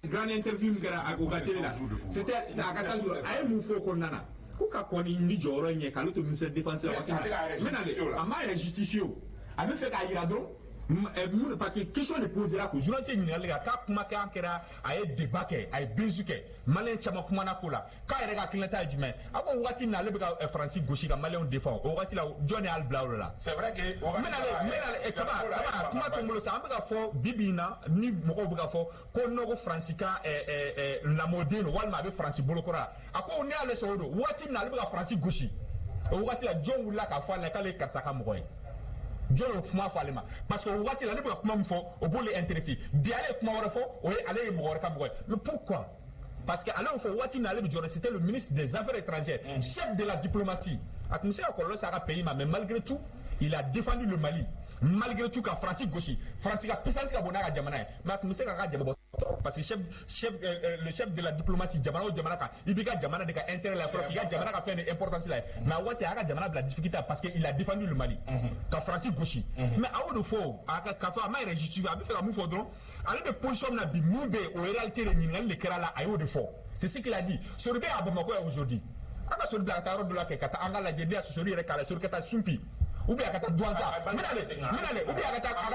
[SPEAKER 6] grand interview mun kɛra o ka télé la, c'était a ka 100 jours, a ye mun fɔ o kɔnɔna na, ko ka kɔni ni jɔyɔrɔ in ɲɛ k'ale to ministère défense la waati min na, n bɛna a m'a yɛrɛ justifier o, a bɛ fɛ k'a yira dɔrɔn. Parce que question de posera ko journaliste ɲininkali kɛ, k'a kumakan kɛra, a ye débat kɛ, a ye buzz kɛ, maliyɛn caman kumana ko la, k'a yɛrɛ ka hakilinata ye jumɛn? A ko waati min na ale bɛ ka Faransi gosi ka maliyɛnw défend, o waati la jɔn de y'ale bila o la?
[SPEAKER 1] C'est vrai que
[SPEAKER 6] n bɛna Kaba, kuma to n bolo sa, an bɛ ka fɔ bi bi in na ni mɔgɔw bɛ ka fɔ ko nɔgɔ Faransi ka lamɔden don walima a bɛ Faransi bolokɔrɔ la, a ko ne y'ale sɔrɔ o don waati min na ale bɛ ka Faransi gosi, o waati la jɔn wulila k'a fɔ ale la k'ale ye karisa ka mɔgɔ ye? Jɔn y'o kuma fɔ ale ma? Parce que o waati la ale bɛ ka kuma min fɔ, o b'olu intéressé. Bi ale ye kuma wɛrɛ fɔ, o ye ale ye mɔgɔ wɛrɛ ka mɔgɔ ye. Mais pourquoi? Parce que ale y'o fɔ waati min na ale bɛ jɔrɔ, c'était le ministre des Affaires étrangères, chef de la diplomatie. A tun bɛ se ka kɔlɔlɔ se a ka pays ma, mais malgré tout il a défendu le Mali, malgré tout ka Faransi gosi. Faransi ka puissance ka bon n'a ka jamana ye, mais a tun bɛ se k'a ka jamana bɔ, parce que le chef de la diplomatie, jamana o jamana kan, i b'i ka jamana de ka intérêt la fɔlɔ, k'i ka jamana ka fɛn de importance la ye. Mais a waati a y'a ka jamana bila difficulté parce que il a défendu le Mali ka Faransi gosi. Mais a y'o de fɔ, a ka k'a fɔ a ma yɛrɛ justifier, a bɛ fɛ ka mun fɔ dɔrɔn, ale bɛ position min na bi, mun bɛ yen, o réalité de ɲininkali de kɛra la, a y'o de fɔ, c'est ce qu'il a dit. Sori bɛ à Bamakɔ yan aujourd'hui, an ka Sori bila ka taa yɔrɔ dɔ la kɛ, ka taa an ka lajɛ, ne y'a Sori yɛrɛ k'a la, Sori ka taa Sunpi ou bien a ka taa Douentza, n bɛna ou bien a ka taa n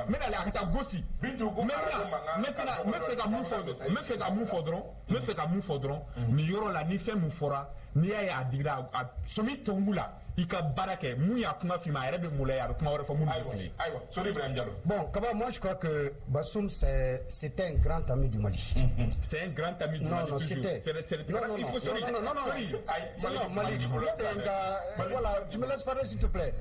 [SPEAKER 6] bɛna a ka taa Gosi. Maintenant n bɛ fɛ ka mun fɔ, n bɛ fɛ ka mun fɔ dɔrɔn, n bɛ fɛ ka mun fɔ dɔrɔn, nin yɔrɔ la ni fɛn mun fɔra, n'i y'a ye a digira a sɔmi tɔnku la, i ka baara kɛ, mun y'a kuma f'i ma, a yɛrɛ bɛ maloya, a bɛ kuma wɛrɛ fɔ mun tɛ kelen ye.
[SPEAKER 1] Ayiwa, Sori Ibrahim Diallo.
[SPEAKER 2] Bon, Kaba, moi je crois que Bassoum, c'était un grand ami du Mali.
[SPEAKER 6] C'est un grand ami du Mali.
[SPEAKER 2] Non, c'était.
[SPEAKER 6] Non, non, il faut Sori.
[SPEAKER 2] Non, non, non, non, Mali. Voilà, tu me laisses parler s'il te plaît.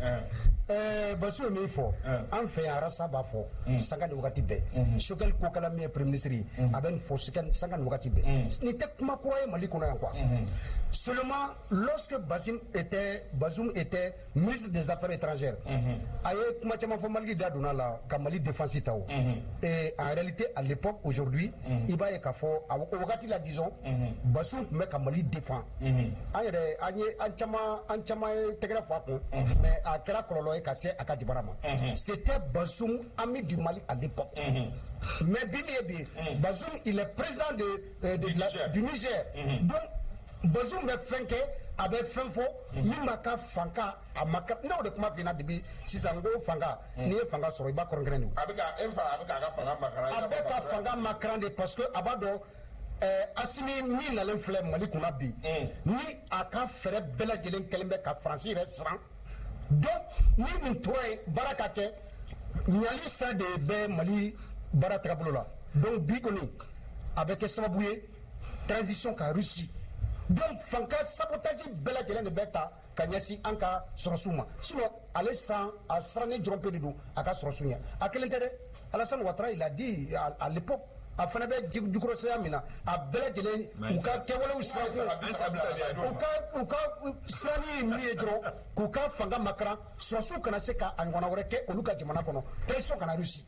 [SPEAKER 2] Bassoum ye min fɔ, an fɛ yan Arasa b'a fɔ sanga ni wagati bɛɛ. Choguel Kokala min ye premier ministre ye, a bɛ nin fɔ sanga ni wagati bɛɛ. Nin tɛ kuma kura ye Mali kɔnɔ yan quoi. Seulement, lorsque Bazoum était ministre des Affaires étrangères, a ye kuma caman fɔ Mali da donna la ka Mali défense ta o. Et en réalité, à l'époque, aujourd'hui, i b'a ye k'a fɔ o wagati la, disons, Bazoum tun bɛ ka Mali défend. An yɛrɛ an ye an caman ye tɛgɛrɛ fɔ a kun, mais a kɛra kɔlɔlɔ ye ka se a ka jamana ma. C'était Bazoum, ami du Mali à l'époque. Mais bi min ye bi, Bazoum, il est président du Niger. Donc Bazoum bɛ fɛn kɛ, a bɛ fɛn fɔ min b'a ka fanga a ma ka, ne y'o de kuma f'i ɲɛna depuis sisan, n ko fanga, n'i ye fanga sɔrɔ i b'a kɔrɔnkɛrɛn de o.
[SPEAKER 1] A bɛ ka e fana, a bɛ k'a ka fanga makaran.
[SPEAKER 2] A bɛ ka fanga makaran de parce que a b'a dɔn Assimi min nalen filɛ Mali kunna bi, ni a ka fɛɛrɛ bɛɛ lajɛlen kɛlen bɛ ka Faransi yɛrɛ siran. Donc ni nin tora yen baara ka kɛ, ɲali sira de bɛ Mali baara tagabolo la. Donc bi kɔni a bɛ kɛ sababu ye transition ka réussir. Donc fanka sabotage bɛɛ lajɛlen de bɛ ta ka ɲɛsin an ka sɔrɔsiw ma. Sinon ale san a sirannen dɔrɔn pe de don a ka sɔrɔsiw ɲɛ. A kelen tɛ dɛ, Alassane Ouattara, il a dit à l'époque, a fana bɛ jukɔrɔsɛya min na, a bɛɛ lajɛlen u ka kɛwalew sirakun, u ka siranni ye min ye dɔrɔn, k'u ka fanga makaran, sɔrɔsiw kana se ka a ɲɔgɔnna wɛrɛ kɛ olu ka jamana kɔnɔ, transition kana réussi.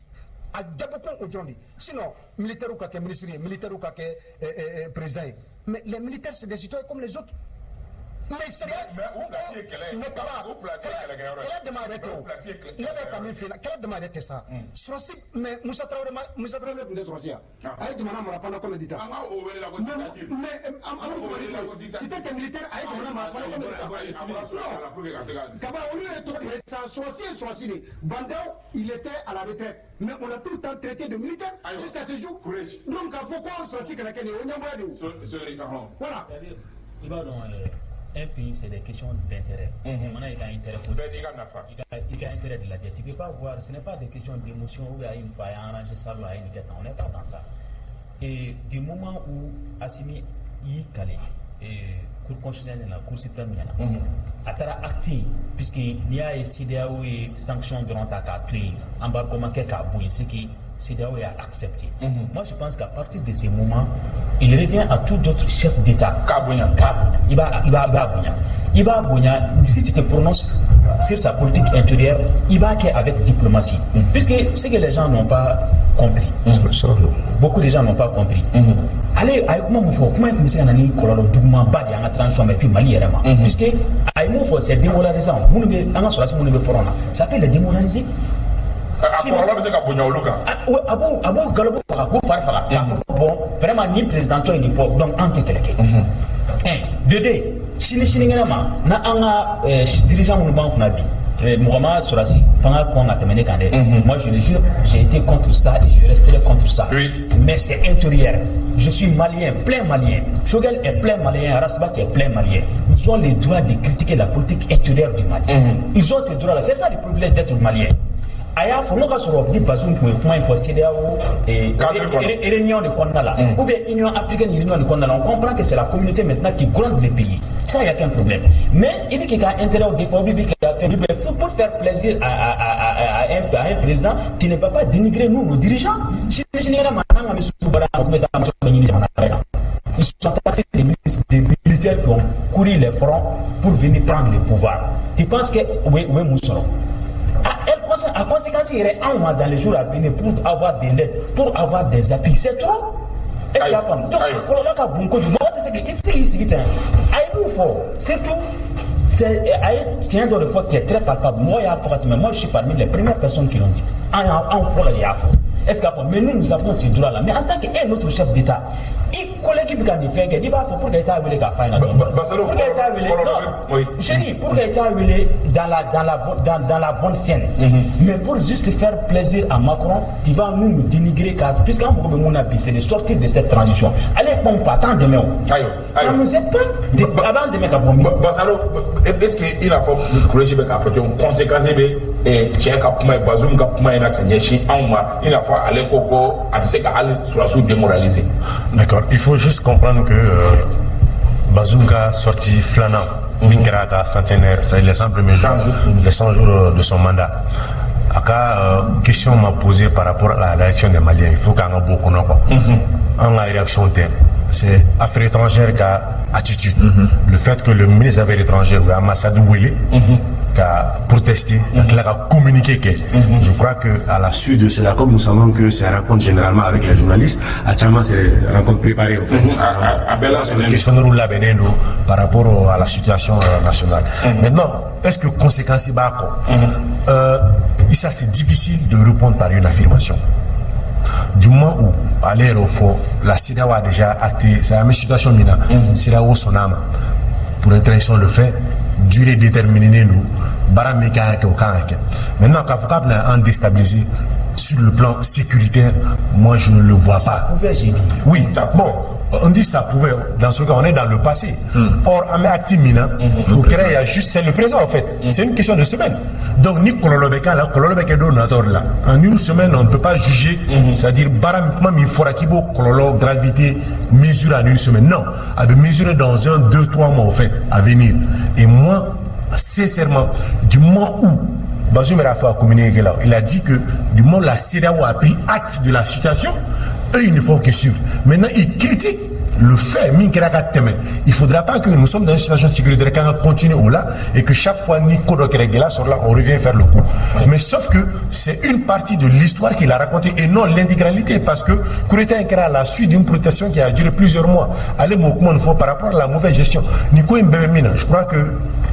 [SPEAKER 2] A dabɔkun o dɔrɔn de. Sinon militaires ka kɛ ministre ye, militaires ka kɛ président ye, mais les militaires, c'est des citoyens comme les autres. Mais c'est
[SPEAKER 1] Mais u place ye kɛlɛ ye.
[SPEAKER 2] Mais kaba
[SPEAKER 1] U place ye kɛlɛkɛyɔrɔ ye.
[SPEAKER 2] kɛlɛ dama yɛrɛ tɛ
[SPEAKER 1] Mais
[SPEAKER 2] o.
[SPEAKER 1] u place ye kɛlɛ-
[SPEAKER 2] Ne bɛ ka min f'i ɲɛna, kɛlɛ dama yɛrɛ tɛ sa. Sɔrɔsi, mais Musa Tarawele ma, Musa Tarawele tun tɛ sɔrɔsi ya? A ye jamana mara pendant combien de temps?
[SPEAKER 1] An b'a o wele la ko
[SPEAKER 2] Mais
[SPEAKER 1] dictature.
[SPEAKER 2] mais Amadou Tumani Ture, c'était un militaire, a ye jamana mara pendant combien de temps? Non, Kaba, olu yɛrɛ tɔgɔ de ye sa. Sɔrɔsi ye sɔrɔsi de. Bah N'Daw, il était à la retraite, mais on l'a tout le temps traité de militaire
[SPEAKER 1] Ayiwa.
[SPEAKER 2] jusqu'à ce jour.
[SPEAKER 1] Courage.
[SPEAKER 2] Donc k'a fɔ ko sɔrɔsi kana kɛ nin ye, o ɲɛngoya de ye o. Voilà.
[SPEAKER 4] C'est-à-dire, i b'a dɔn, un pays, c'est des questions d'intérêt. Jamana y'i ka intérêt ko
[SPEAKER 1] Bɛɛ n'i ka nafa.
[SPEAKER 4] I ka intérêt de lajɛ. Tu peux pas voir, ce n'est pas des questions d'émotion ou bien une fois a ye arrangé ça ou a ye nin kɛ tan, on n'est pas dans ça. Et du moment où Assimi y'i kale cour constitutionnelle la, Cour suprême ɲɛna, a taara acte yen, puisque n'i y'a ye CEDEAO ye sanction dɔrɔn ta k'a to yen, embargo ma kɛ k'a bɔ yen, c'est que CEDEAO y'a accepté. Moi, je pense qu'à partir de ce moment, il revient à tout autre chef d'État
[SPEAKER 1] K'a bonya.
[SPEAKER 4] K'a bonya. I b'a bonya, i b'a bonya. Si tu te prononces sur sa politique intérieure, i b'a kɛ avec diplomatie, puisque ce que les gens n'ont pas compris, beaucoup de gens n'ont pas compris, ale a ye kuma min fɔ, kuma in tun bɛ se ka na ni kɔlɔlɔ jugumanba de ye an ka transition ma et puis Mali yɛrɛ ma, puisque a ye mun fɔ, c'est démoralisant. Minnu bɛ an ka sɔrɔdasi minnu bɛ front na, ça peut les démoraliser.
[SPEAKER 1] A kɔlɔlɔ bɛ se ka bonya olu kan.
[SPEAKER 4] A b'o galobu faga, k'o fari faga, k'a fɔ ko bon, vraiment, ni président tɔ ye nin fɔ, donc an tɛ kɛlɛ kɛ. Un, de deux, sini sinikɛnɛ ma na, an ka dirigeant minnu b'an kunna bi, mɔgɔ ma sɔrɔsi fanga kɔn ka tɛmɛ ne kan dɛ. Moi, je le jure, j'ai été contre ça et je resterai contre ça. Mais c'est intérieur. Je suis malien, plein malien. Choguel est plein malien, Ras Bath est plein malien. Ils ont le droit de critiquer la politique intérieure du Mali. Ils ont ce droit là c'est ça le privilège d'être malien. A y'a fɔ n'o ka sɔrɔ ni Bazoum tun ye kuma in fɔ CEDEAO
[SPEAKER 1] Cadre kɔnɔ.
[SPEAKER 4] Réunion de kɔnɔna la, ou bien Union africaine réunion de kɔnɔna la, on comprend que c'est la communauté maintenant qui gronde le pays, ça y a qu'un problème. Mais i bɛ k'i ka intérêt défendre, ou bien k'i ka fɛn pour faire plaisir à un président, tu ne vas pas dénigrer nous, nos dirigeants. Sini sinikɛnɛ ma, n'an ka misiw bɔra yan, u bɛ taa muso ɲini jamana wɛrɛ kan. Ils sont taxés des ministres, des militaires qui ont couru les fronts pour venir prendre le pouvoir. Tu penses que u bɛ mun sɔrɔ? A conséquence yɛrɛ anw ma dans les jours à venir, pour avoir de l'aide, pour avoir des appuis, c'est trop. Est-ce que y'a faamu? Donc
[SPEAKER 1] Ayiwa.
[SPEAKER 4] kɔlɔlɔ ka bon kojugu. Mɔgɔ tɛ se k'i i tɛ se k'i sigi ten. A ye mun fɔ, surtout c'est a ye tiɲɛ dɔ de fɔ qui est très palpable. Mɔgɔ y'a fɔ ka tɛmɛ. Moi, je suis parmi les premières personnes qui l'ont dit. An y'a anw fɔlɔ de y'a fɔ. Est-ce que y'a fɔ? Mais nous, nous avons ce droit là. Mais en tant que notre chef d'État, i collègue bɛ ka nin fɛn kɛ, n'i b'a fɔ pour que i t'a wele k'a f'a ɲɛna dɔrɔn.
[SPEAKER 1] Basalo,
[SPEAKER 4] Pour que i t'a wele,
[SPEAKER 1] kɔlɔlɔ
[SPEAKER 4] non,
[SPEAKER 1] oui.
[SPEAKER 4] Je dis pour que i t'a wele dans la bonne scène. Mais pour juste faire plaisir à Macron, tu vas nous nous dénigrer car puisqu'an mago bɛ mun na bi, c'est de sortir de cette transition. Ale pɔn pa t'an dɛmɛ o.
[SPEAKER 1] Ayiwa,
[SPEAKER 4] Ça
[SPEAKER 1] ayiwa.
[SPEAKER 4] nous aide pas. A b'an dɛmɛ ka bɔ min?
[SPEAKER 1] Basalo, est-ce que i n'a fɔ Kureshi bɛ k'a fɔ cogo min, conséquence bɛ cɛ ka kuma ye, Bazoum ka kuma in na ka ɲɛsin anw ma, i n'a fɔ ale ko ko a bɛ se ka hali sɔrɔdasiw démoraliser?
[SPEAKER 5] D'accord. Il faut juste comprendre que Bazoum ka sortie filanan min kɛra a ka centenaire, c'est les 100 premiers jours, les 100 jours de son mandat. A ka question m'a posé par rapport à la réaction des Maliens. Il faut qu'an ka bɔ o kɔnɔ quoi. An ka réaction tɛ. C'est affaires étrangères ka attitude. Le fait que le ministre des Affaires étrangères u ye ambassade wele ka protester, ka tila ka communiquer kɛ. Je crois que à la suite de cela, comme nous savons que ces rencontres généralement avec les journalistes, actuellement c'est des rencontres préparées au fait.
[SPEAKER 1] A bɛɛ labɛnnen don.
[SPEAKER 5] Questionnaire labɛnnen don par rapport à la situation nationale. Maintenant, est-ce que conséquence b'a kɔ? Ça c'est difficile de répondre par une affirmation. Du moment où ale yɛrɛ fɔ, la CEDEAO a déjà acté, c'est la même situation min na, CEDEAO sɔnna a ma pour une transition le fait durée déterminée don, baara min kan ka kɛ, o kan ka kɛ. Maintenant, k'a fɔ k'a bɛna an déstabiliser Sur le plan sécuritaire, moi je ne le vois pas.
[SPEAKER 4] Pouvait, j'ai dit.
[SPEAKER 5] Oui, bon, on dit ça pouvait. Dans ce cas, on est dans le passé. Or, an bɛ acte min na, o kɛra il y a juste, c'est le présent en fait. C'est une question de semaine. Donc, ni kɔlɔlɔ bɛ k'a la, kɔlɔlɔ bɛ kɛ don nataw de la. En une semaine, on ne peut pas juger, c'est-à-dire baara kuma min fɔra k'i b'o kɔlɔlɔ gravité mesurer en une semaine. Non, a bɛ mesurer dans 1, 2, 3 mois en fait, à venir. Et moi, sincèrement, du moment où Bazoum a fait un communiqué là, il a dit que du moment où la CEDEAO a pris acte de la situation, eux, ils ne font que suivre. Maintenant, ils critiquent le fait, min kɛra ka tɛmɛ. Il ne faudra pas que nous sommes dans une situation sécuritaire quand on continue au là et que chaque fois, ni ko dɔ kɛra gɛlɛya sɔrɔ la, on revient faire le coup. Mais sauf que c'est une partie de l'histoire qu'il a racontée et non l'intégralité, parce que coup d'État kɛra à la suite d'une protestation qui a duré plusieurs mois. Ale m'o kuma nin fɔ par rapport à la mauvaise gestion. Ni ko in bɛɛ bɛ min na, je crois que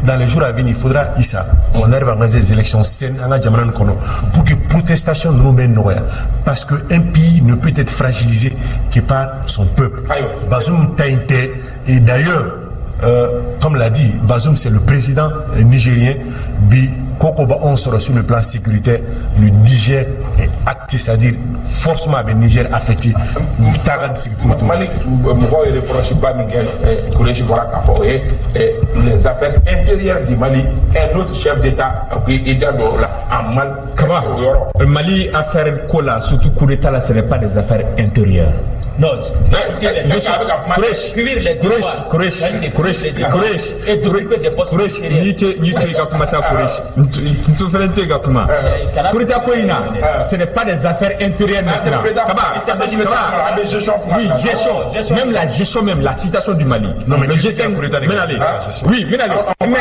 [SPEAKER 5] dans les jours à venir, il faudra, Issa, on arrive à organiser des élections saines an ka jamana nin kɔnɔ pour que protestation ninnu bɛ nɔgɔya, parce que un pays ne peut être fragilisé que par son peuple.
[SPEAKER 1] Ayiwa.
[SPEAKER 5] Bazoum ta in tɛ, et d'ailleurs, comme l'a dit Bazoum, c'est le président nigérien. Bi ko ko b'anw sɔrɔ sur le plan sécuritaire, le Niger est acté, c'est-à-dire forcément a bɛ Niger affecté taa ka sigi.
[SPEAKER 1] Mali mɔgɔw ye reproche ba min kɛ Kureshi bɔra k'a fɔ, o ye les affaires intérieures du Mali, un autre chef d'État a ko i da don o la en mal.
[SPEAKER 6] Kaba,
[SPEAKER 1] o yɔrɔ.
[SPEAKER 6] Mali affaire ko la, surtout coup d'État là, ce n'est pas des affaires intérieures.
[SPEAKER 4] Non,
[SPEAKER 1] Je suis avec un
[SPEAKER 6] Kuresh,
[SPEAKER 4] Fuir les
[SPEAKER 6] Kuresh,
[SPEAKER 4] devoirs.
[SPEAKER 6] Kuresh,
[SPEAKER 4] C'est-à-dire
[SPEAKER 6] Kuresh,
[SPEAKER 4] fuir les devoirs.
[SPEAKER 6] Kuresh,
[SPEAKER 4] Et d'occuper des postes
[SPEAKER 6] Kuresh,
[SPEAKER 4] ministériels.
[SPEAKER 6] n'i tɛ n'i tɛ i ka kuma sa Kuresh, n tɛ fɛnɛ tɛ i ka kuma.
[SPEAKER 4] Kana-
[SPEAKER 6] Coup d'État ko in na, ce n'est pas des affaires intérieures maintenant.
[SPEAKER 1] Coup d'État-
[SPEAKER 6] Kaba, Kaba,
[SPEAKER 1] An bɛ gestion kuma
[SPEAKER 6] oui,
[SPEAKER 1] na.
[SPEAKER 6] gestion,
[SPEAKER 4] Gestion.
[SPEAKER 6] même la gestion même, la situation du Mali.
[SPEAKER 5] Non, mais
[SPEAKER 6] le
[SPEAKER 5] qui-
[SPEAKER 6] G5,
[SPEAKER 5] qui a coup d'État de-
[SPEAKER 6] Menale.
[SPEAKER 5] Ah, gestion.
[SPEAKER 6] Oui, Menale. Mais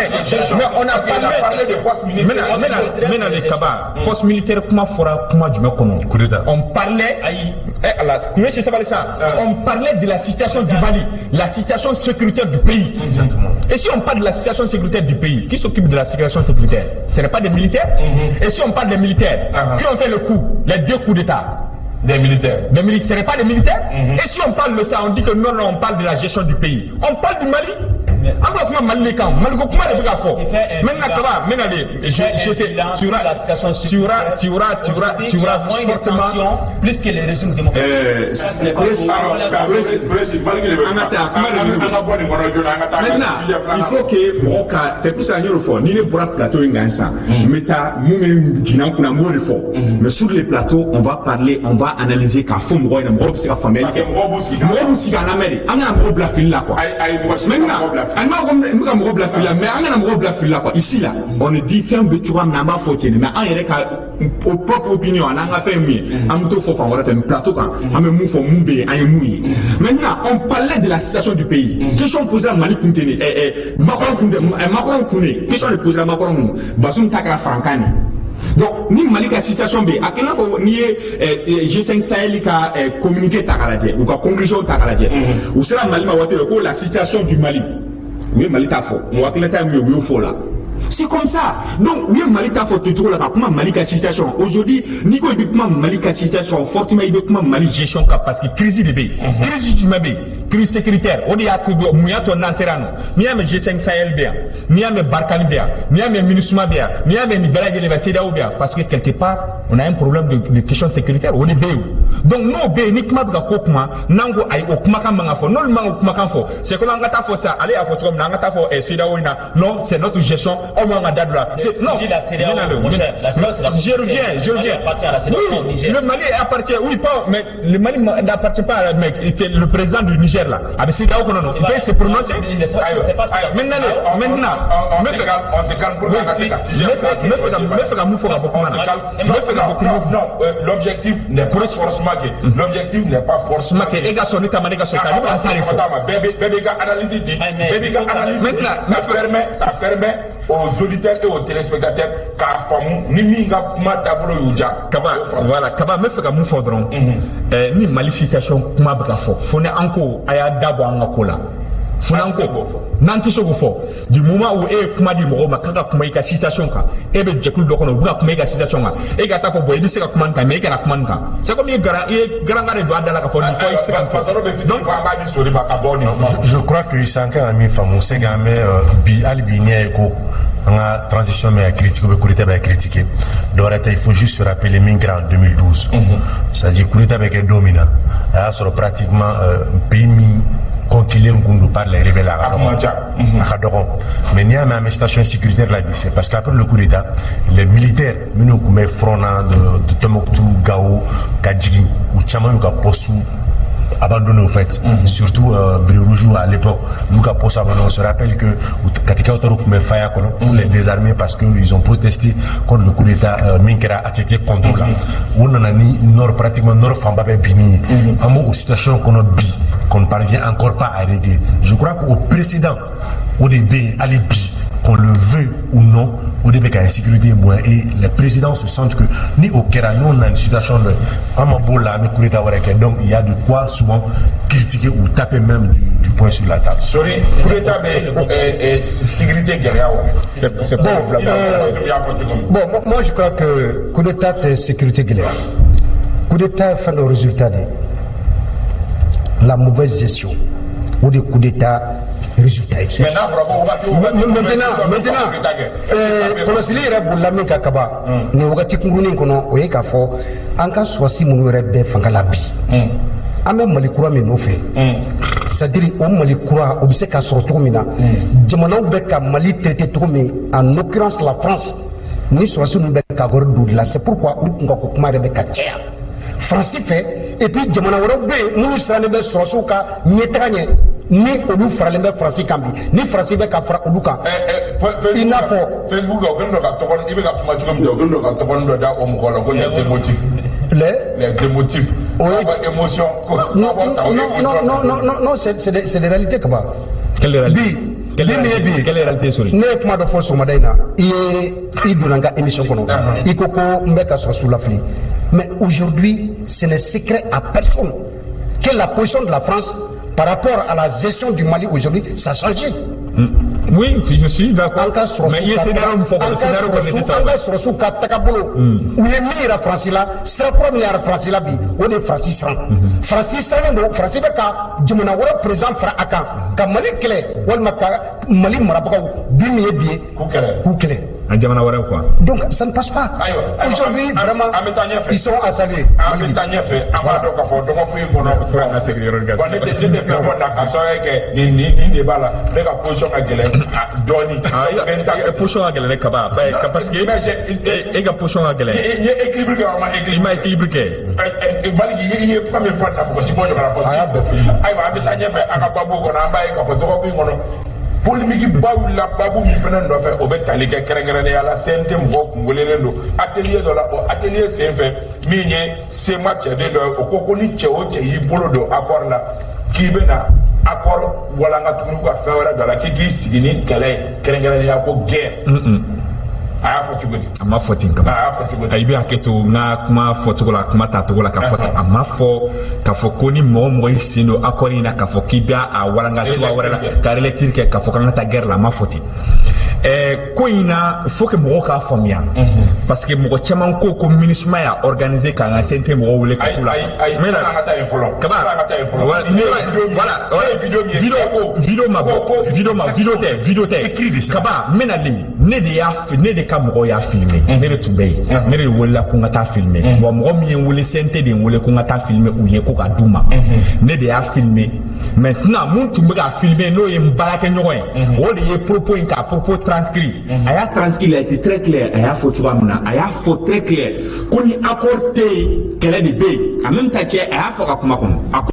[SPEAKER 6] on a
[SPEAKER 1] Parce qu'il a parlé de poste militaire.
[SPEAKER 6] Menale, Menale, Kaba, poste militaire kuma fɔra kuma jumɛn kɔnɔ?
[SPEAKER 5] Coup d'État.
[SPEAKER 6] On parlait,
[SPEAKER 4] Ayi.
[SPEAKER 6] eh, ala, Kureshi sabali sa. On parlait de la situation du Mali, la situation sécuritaire du pays.
[SPEAKER 5] Exactement.
[SPEAKER 6] Et si on parle de la situation sécuritaire du pays, qui s'occupe de la situation sécuritaire? Ce n'est pas des militaires. Et si on parle des militaires, qui ont fait le coup, les deux coups d'État?
[SPEAKER 1] Des militaires.
[SPEAKER 6] Des militaires, ce n'est pas des militaires. Et si on parle de ça, on dit que non, non, on parle de la gestion du pays. On parle du Mali. An bɛ kuma Mali de kan, Mali ko kuma de bɛ ka fɔ.
[SPEAKER 4] Tu fais un
[SPEAKER 6] Maintenant,
[SPEAKER 4] bilan.
[SPEAKER 6] Kaba, maintenant, je,
[SPEAKER 4] Tu fais
[SPEAKER 6] je
[SPEAKER 4] un
[SPEAKER 6] te,
[SPEAKER 4] bilan
[SPEAKER 6] tu
[SPEAKER 4] sur
[SPEAKER 6] auras,
[SPEAKER 4] la situation
[SPEAKER 6] tu auras, tu auras, tu auras,
[SPEAKER 4] Aujourd'hui,
[SPEAKER 6] tu
[SPEAKER 4] il y a
[SPEAKER 6] auras
[SPEAKER 4] moins de
[SPEAKER 6] fortement.
[SPEAKER 4] tensions, plus que les régimes démocratiques. Ça, ce n'est pas faux.
[SPEAKER 1] Alors, Kureshi, Mali de bɛ
[SPEAKER 3] An ka taa, kuma de
[SPEAKER 1] an
[SPEAKER 3] bɛ
[SPEAKER 1] an ka bɔ nin kɔnɔ joona, an ka taa an ka
[SPEAKER 3] Maintenant,
[SPEAKER 1] sujet
[SPEAKER 3] il
[SPEAKER 1] filanan.
[SPEAKER 3] faut que mɔgɔ ka, c'est pour ça n y'o fɔ, ni ne bɔra plateau in kan sisan, n bɛ taa mun bɛ jigin an kunna, n b'o de fɔ. Mais sur les plateaux, on va parler, on va analyser k'a fɔ mɔgɔw ɲɛna, mɔgɔw bɛ se ka faamuyali
[SPEAKER 1] Parce que
[SPEAKER 3] kɛ.
[SPEAKER 1] mɔgɔw b'u sigi k'a
[SPEAKER 3] Mɔgɔw b'u sigi k'a lamɛn de, an kana mɔgɔw bila fili la quoi.
[SPEAKER 1] Ayi, ayi, mɔgɔ si kana mɔgɔw bila fili.
[SPEAKER 3] Maintenant, ani m'a fɔ ko n bɛ ka mɔgɔw bila fili la, mais an kana mɔgɔw bila fili la quoi. Ici là, on ne dit fɛn bɛ cogoya min na, an b'a fɔ ten de, mais an yɛrɛ ka o propre opinion ani an ka fɛn ye mun ye, an bɛ t'o fɔ fan wɛrɛ fɛ, mais plateau kan, an bɛ mun fɔ, mun bɛ yen, an ye mun ye. Maintenant, on parlait de la situation du pays. Question posée à Mali kun tɛ nin, Macron kun tɛ, Macron kun de, question de posée à Macron kun, Bazoum ta kɛra farankan de. Donc ni Mali ka situation bɛ yen, a kɛ i n'a fɔ n'i ye G5 Sahel ka communiqué ta k'a lajɛ, u ka conclusion ta k'a lajɛ, u sera Mali ma waati dɔ ko la situation du Mali, u ye Mali ta fɔ, mɔgɔ hakilina ye mun ye, u y'o fɔ o la. C'est comme ça. Donc, u ye Mali ta fɔ to cogo la ka kuma Mali ka situation. Aujourd'hui, n'i ko i bɛ kuma Mali ka situation, fortement i bɛ kuma Mali gestion kan, parce que crise de bɛ yen. Crise jumɛn bɛ yen? Crise sécuritaire. O de y'a to mun y'a to n'an sera yan nɔ. N'i y'a mɛn G5 Sahel bɛ yan, n'i y'a mɛn Barkhane bɛ yan, n'i y'a mɛn MINUSMA bɛ yan, n'i y'a mɛn nin bɛɛ lajɛlen bɛ CEDEAO bɛ yan, parce que quelque part on a un problème de question sécuritaire, o de bɛ yen. Donc n'o bɛ yen, ni kuma bɛ ka ko kuma, n'an ko ayi, o kumakan man ka fɔ, n'olu man k'o kumakan fɔ, c'est comme an ka taa fɔ sisan, ale y'a fɔ cogo min na, an ka taa fɔ CEDEAO in na, non, c'est notre gestion, aw man ka da don la. C'est non.
[SPEAKER 4] Dis la CEDEAO, mon cher, la CEDEAO, c'est la
[SPEAKER 6] Je reviens, je
[SPEAKER 4] Le Mali
[SPEAKER 6] reviens.
[SPEAKER 4] appartient à la CEDEAO, pas au
[SPEAKER 6] Oui,
[SPEAKER 4] Niger.
[SPEAKER 6] le Mali appartient, oui, pas, mais le Mali n'appartient pas à la, mais le président du Niger là, avec CEDEAO kɔnɔ non, il peut se prononcer.
[SPEAKER 4] Il ne sait pas- c'est pas
[SPEAKER 1] Ayiwa.
[SPEAKER 6] Maintenant, maintenant,
[SPEAKER 1] On se calme, on se calme pour qu'on se ka sujet
[SPEAKER 6] n bɛ fɛ ka mun fɔ ka bɔ kuma na? N bɛ fɛ ka bɔ kuma.
[SPEAKER 1] Non, l'objectif n'est pas forcément que l'objectif n'est pas forcément
[SPEAKER 6] que e ka sɔn ne ta ma, ne ka sɔn ta, ne bɛ ka taa de fɔ.
[SPEAKER 1] Bɛɛ b'i ka analyse di, bɛɛ b'i ka analyse di.
[SPEAKER 6] Maintenant,
[SPEAKER 1] ça permet aux auditeurs et aux téléspectateurs k'a faamu ni min ka kuma taabolo y'u diya.
[SPEAKER 6] Kaba, voilà, Kaba, n bɛ fɛ ka mun fɔ dɔrɔn, ni Mali situation kuma bɛ ka fɔ, fo ni an ko a y'a da bɔ an ka ko la, fo n'an ko n'an tɛ se k'o fɔ, du moment où e ye kuma di mɔgɔw ma k'a ka kuma i ka situation kan, e bɛ jɛkulu dɔ kɔnɔ, u bɛ ka kuma i ka situation kan, e ka taa fɔ bon, i bɛ se ka kuma nin kan, mais e kana kuma nin kan, c'est comme i ye garan i ye garanka de don a da la ka fɔ nin fɔ, i tɛ se ka nin fɔ.
[SPEAKER 1] Donc an b'a di Sori ma ka bɔ nin kuma.
[SPEAKER 5] Je crois que Issa, an kan ka min faamu, c'est qu'an bɛ bi, hali bi n'i y'a ye ko An ka transition bɛ ka critiquer, u bɛ coup d'état bɛ ka critiquer. Dɔwɛrɛ tɛ, il faut juste se rappeler min kɛra en 2012. C'est-à-dire coup d'état bɛ kɛ don min na, a y'a sɔrɔ pratiquement pays min conquilen kun don par les rebelles, a ka dɔgɔn, a ka dɔgɔn. Mais n'i y'a mɛn an bɛ situation sécuritaire la bi, c'est parce qu'après le coup d'état, les militaires minnu tun bɛ front na de Tombouctou, Gao ka jigin, u caman y'u ka poste abandonné au fait. Surtout Béret Rouge à l'époque, nous ka poste abandonné. On se rappelle que Katikaw taara tun bɛ Faya kɔnɔ pour les désarmer parce que ils ont protesté contre le coup d'état min kɛra ATT contre la. U nana ni nord, pratiquement nord fanba bɛɛ binni ye. An b'o situation kɔnɔ bi qu'on ne parvient encore pas à régler. Je crois qu'au précédent, o de bɛ yen hali bi, qu'on le veuille ou non, o de bɛ ka insécurité bonya et les présidents se sentent que ni o kɛra, nous on a une situation de an ma b'o la, an bɛ coup d'état wɛrɛ kɛ. Donc il y a de quoi souvent critiquer ou taper même du poing sur la table.
[SPEAKER 1] Sori, coup d'état bɛ sécurité gɛlɛya wa?
[SPEAKER 3] C'est pas
[SPEAKER 7] Bon, bon, moi je crois que coup d'état tɛ sécurité gɛlɛya. Coup d'état ye fɛn dɔ résultat de ye. La mauvaise gestion, o de coup d'état résultat ye.
[SPEAKER 1] Mais n'a fɔra ko wagati o wagati.
[SPEAKER 7] Maintenant, kɔlɔsili yɛrɛ bolila min kan kaba nin wagati kunkurunin kɔnɔ, o ye k'a fɔ an ka sɔrɔsi minnu yɛrɛ bɛɛ fanga la bi, an bɛ Mali kura min nɔfɛ, c'est à dire o Mali kura, o bɛ se ka sɔrɔ cogo min na, jamanaw bɛ ka Mali traiter cogo min, en l'occurrence la France, ni sɔrɔsi ninnu bɛ ka gɔrɔ don de la. C'est pourquoi u kun ka ko kuma yɛrɛ bɛ ka caya Faransi fɛ. Et puis jamana wɛrɛw bɛ yen minnu sirannen bɛ sɔrɔsiw ka ɲɛtaga ɲɛ, ni olu faralen bɛ Faransi kan bi, ni Faransi bɛ ka fara olu kan. I n'a fɔ
[SPEAKER 1] Facebook, o kɛlen don ka tɔgɔ, i bɛ ka kuma cogo min, o kɛlen don ka tɔgɔ dɔ da o mɔgɔ la ko les émotifs.
[SPEAKER 7] Les
[SPEAKER 1] Les émotifs.
[SPEAKER 7] Oui.
[SPEAKER 1] Émotion.
[SPEAKER 7] Non, non, non, non, non, non, non, c'est des réalités kaba.
[SPEAKER 3] Quelle réalité?
[SPEAKER 7] Bi bi min ye bi ye.
[SPEAKER 3] Quelle réalité, Sori?
[SPEAKER 7] Ne ye kuma dɔ fɔ sɔgɔmada in na, i ye i donna n ka émission kɔnɔ, i ko ko n bɛ ka sɔrɔsiw lafili. Mais aujourd'hui, ce n'est secret à personne que la position de la France par rapport à la gestion du Mali aujourd'hui, ça a changé.
[SPEAKER 3] Oui, je suis d'accord.
[SPEAKER 7] An ka sɔrɔsiw
[SPEAKER 3] Mais i ye scénario min fɔ kɔni, scénario kɔni tɛ
[SPEAKER 7] an ka sɔrɔsiw ka tagabolo, u ye min yira Faransi la, sira kura min yira Faransi la bi, o de ye Faransi siran. Faransi sirannen don, Faransi bɛ ka jamana wɛrɛ président fara a kan ka Mali kɛlɛ, walima ka Mali marabagaw bi min ye bi ye
[SPEAKER 1] K'u kɛlɛ.
[SPEAKER 7] K'u kɛlɛ.
[SPEAKER 3] A jamana wɛrɛw quoi.
[SPEAKER 7] Donc ça ne passe pas.
[SPEAKER 1] Ayiwa,
[SPEAKER 7] aujourd'hui, vraiment,
[SPEAKER 1] an bɛ taa ɲɛfɛ.
[SPEAKER 7] ils sont à saluer.
[SPEAKER 1] An bɛ taa ɲɛfɛ, an b'a dɔn k'a fɔ dɔgɔkun in kɔnɔ.
[SPEAKER 3] Fo an ka segin yɔrɔ kan.
[SPEAKER 1] Wa ne tɛ fɛn fɔ na ka sababu kɛ nin de b'a la, ne ka position ka gɛlɛn dɔɔni.
[SPEAKER 3] Ah, position ka gɛlɛn ne kaba parce que e ka position ka gɛlɛn.
[SPEAKER 1] I ye équilibre kɛ wa, ma équilibre?
[SPEAKER 3] I ma équilibre kɛ.
[SPEAKER 1] Maliki, i ye kuma min fɔ na, mɔgɔ si bɔ ɲɔgɔn na fɔ.
[SPEAKER 7] A y'a bɛɛ fɔ.
[SPEAKER 1] Ayiwa, an bɛ taa ɲɛfɛ an ka baabu kɔnɔ, an b'a ye k'a fɔ dɔgɔkun in kɔnɔ, polémique ba wulila baabu min fana nɔfɛ, o bɛ tali kɛ kɛrɛnkɛrɛnnenya la CNT mɔgɔw kun welelen don atelier dɔ la. O atelier sen fɛ, min ye CMA cɛden dɔ ye, o ko ko ni cɛ o cɛ y'i bolo don accord la, k'i bɛna accord walanga tuguni ka fɛn wɛrɛ don a la, k'i k'i sigi ni kɛlɛ ye, kɛrɛnkɛrɛnnenya ko guerre. A y'a fɔ cogo di?
[SPEAKER 3] A ma fɔ ten kaba.
[SPEAKER 1] A y'a fɔ cogo di?
[SPEAKER 3] I bɛ hakɛ to n ka kuma fɔcogo la, kuma tacogo la, ka fɔ ten. A ma fɔ k'a fɔ ko ni mɔgɔ o mɔgɔ y'i sen don accord in na, k'a fɔ k'i bɛ a walanga cogoya wɛrɛ la, ka relecture kɛ, k'a fɔ k'an ka taa guerre la, a ma fɔ ten. Ko in na, il faut que mɔgɔw k'a faamuya, parce que mɔgɔ caman ko ko MINUSMA y'a organiser k'an ka CNT mɔgɔw wele ka t'u la.
[SPEAKER 1] Ayi ayi, an ka taa yen fɔlɔ.
[SPEAKER 3] Kaba,
[SPEAKER 1] an ka taa yen fɔlɔ.
[SPEAKER 3] Voilà, vidéo ma bɔ, vidéo ma, vidéo tɛ, vidéo tɛ. Kaba, n bɛna le, ne de y'a, ne de ka mɔgɔw y'a filmer, ne de tun bɛ yen, ne de welela ko n ka taa filmer. Bon, mɔgɔ min ye n wele, CNT de ye n wele ko n ka taa filmer u ye, ko ka d'u ma, ne de y'a filmer. Maintenant, mun tun bɛ ka filmer, n'o ye n baarakɛɲɔgɔn ye, o de ye propos in k'a propos transcrit. A y'a transcrit, il a été très clair. A y'a fɔ cogoya min na, a y'a fɔ très clair ko ni accord tɛ yen, kɛlɛ de bɛ yen. En même temps, cɛ, a y'a fɔ ka kuma kɔnɔ, a ko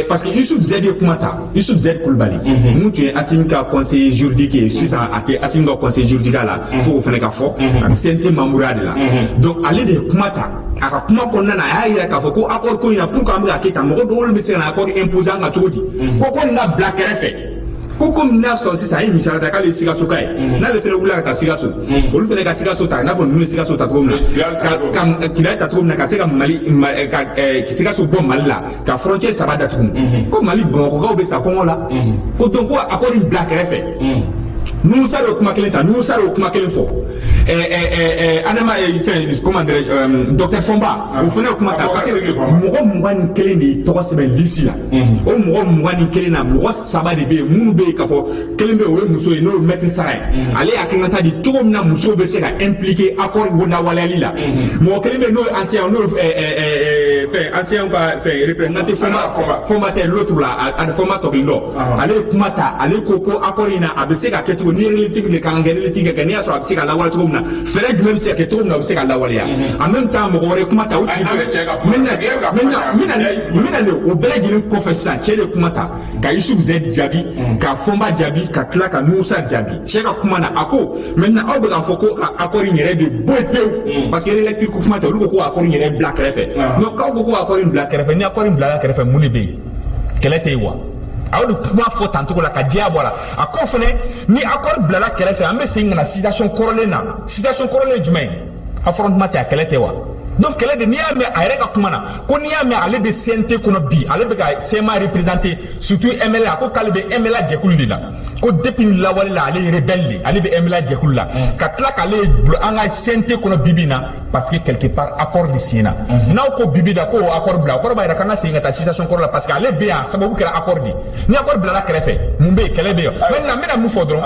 [SPEAKER 3] parce que Youssouf Zed ye kuma ta, Youssouf Zed Kulubali mun tun ye Assimi ka conseiller juridique ye, sisan a tɛ Assimi ka conseiller juridique la, fo o fana ka fɔ, a bɛ CNT membre de la. Donc ale de ye kuma ta. A ka kuma kɔnɔna na, a y'a yira k'a fɔ ko accord ko in na, pour que an bɛ ka kɛ tan, mɔgɔ dɔw bɛ se ka na accord imposer an kan cogo di, ko nin ka bila kɛrɛfɛ, ko komi n'a sɔrɔ sisan, a ye misali ta k'ale ye Sikasoka ye, n'ale fana wulila ka taa Sikaso, olu fana ka Sikaso ta, i n'a fɔ ninnu ye Sikaso ta cogo min na, ka Kidali ta cogo min na, ka se ka Mali ka Sikaso bɔ Mali la, ka frontière saba datugu, ko Mali Bamakɔkaw bɛ sa kɔngɔ la, ko donc ko accord in bila kɛrɛfɛ.
[SPEAKER 6] Nouhou Sarr y'o kuma kelen ta, Nouhou Sarr y'o kuma kelen fɔ. Adama fɛn, comment dirais-je, docteur Fomba, o fana y'o kuma ta, parce que mɔgɔ 21 de y'i tɔgɔ sɛbɛn liste la. O mɔgɔ 21 na, mɔgɔ saba de bɛ yen minnu bɛ yen k'a fɔ kelen bɛ yen, o ye muso ye, n'o ye maître Sara ye. Ale ye hakilinata di cogo min na musow bɛ se ka impliquer accord lawaleyali la. Mɔgɔ kelen bɛ yen, n'o ye ancien, n'o ye fɛn, ancien ka fɛn représentant Fomba, Fomba tɛ, l'autre là, a Fomba tɔ kelen dɔ. Ale ye kuma ta, ale ko ko accord in na, a bɛ se ka kɛ cogo ni relecture de kan ka kɛ, relecture ka kɛ, n'i y'a sɔrɔ a bɛ se ka lawaleya cogo min na, fɛɛrɛ jumɛn bɛ se ka kɛ cogo min na, a bɛ se ka lawaleya. En même temps, mɔgɔ wɛrɛ kuma ta, o tigi n bɛna o bɛɛ lajɛlen kɔfɛ sisan, cɛ de kuma ta ka Youssouf Zed jaabi, ka Fomba jaabi, ka tila ka Musa jaabi. Cɛ ka kuma na, a ko maintenant aw bɛ k'a fɔ ko ka accord in yɛrɛ de bɔ yen pewu, parce que relecture ko kuma tɛ, olu ko ko accord in yɛrɛ bila kɛrɛfɛ. Donc k'aw ko ko accord in bila kɛrɛfɛ, ni accord in bilala kɛrɛfɛ, mun de bɛ yen? Kɛlɛ tɛ yen wa? A y'o de kuma fɔ tancogo la ka diya bɔ a la. A ko fɛnɛ, ni accord bilala kɛrɛfɛ, an bɛ segin ka na situation kɔrɔlen na. Situation kɔrɔlen ye jumɛn ye? Affrontement tɛ, a kɛlɛ tɛ wa? Donc kɛlɛ de, n'i y'a mɛn a yɛrɛ ka kuma na ko n'i y'a mɛn ale bɛ CNT kɔnɔ bi, ale bɛ ka CMA représenter, surtout MLA, a ko k'ale bɛ MLA jɛkulu de la, ko depuis ni lawale la, ale ye rebelle de, ale bɛ MLA jɛkulu la, ka tila k'ale bila an ka CNT kɔnɔ bi bi in na, parce que quelque part accord de signé na. N'aw ko bi bi in na ko o accord bila, o kɔrɔ b'a jira k'an ka segin ka taa situation kɔrɔ la, parce que ale bɛ yan, sababu kɛra accord de. Ni accord bilala kɛrɛfɛ, mun bɛ yen? Kɛlɛ bɛ yen. Maintenant, n bɛna mun fɔ dɔrɔn?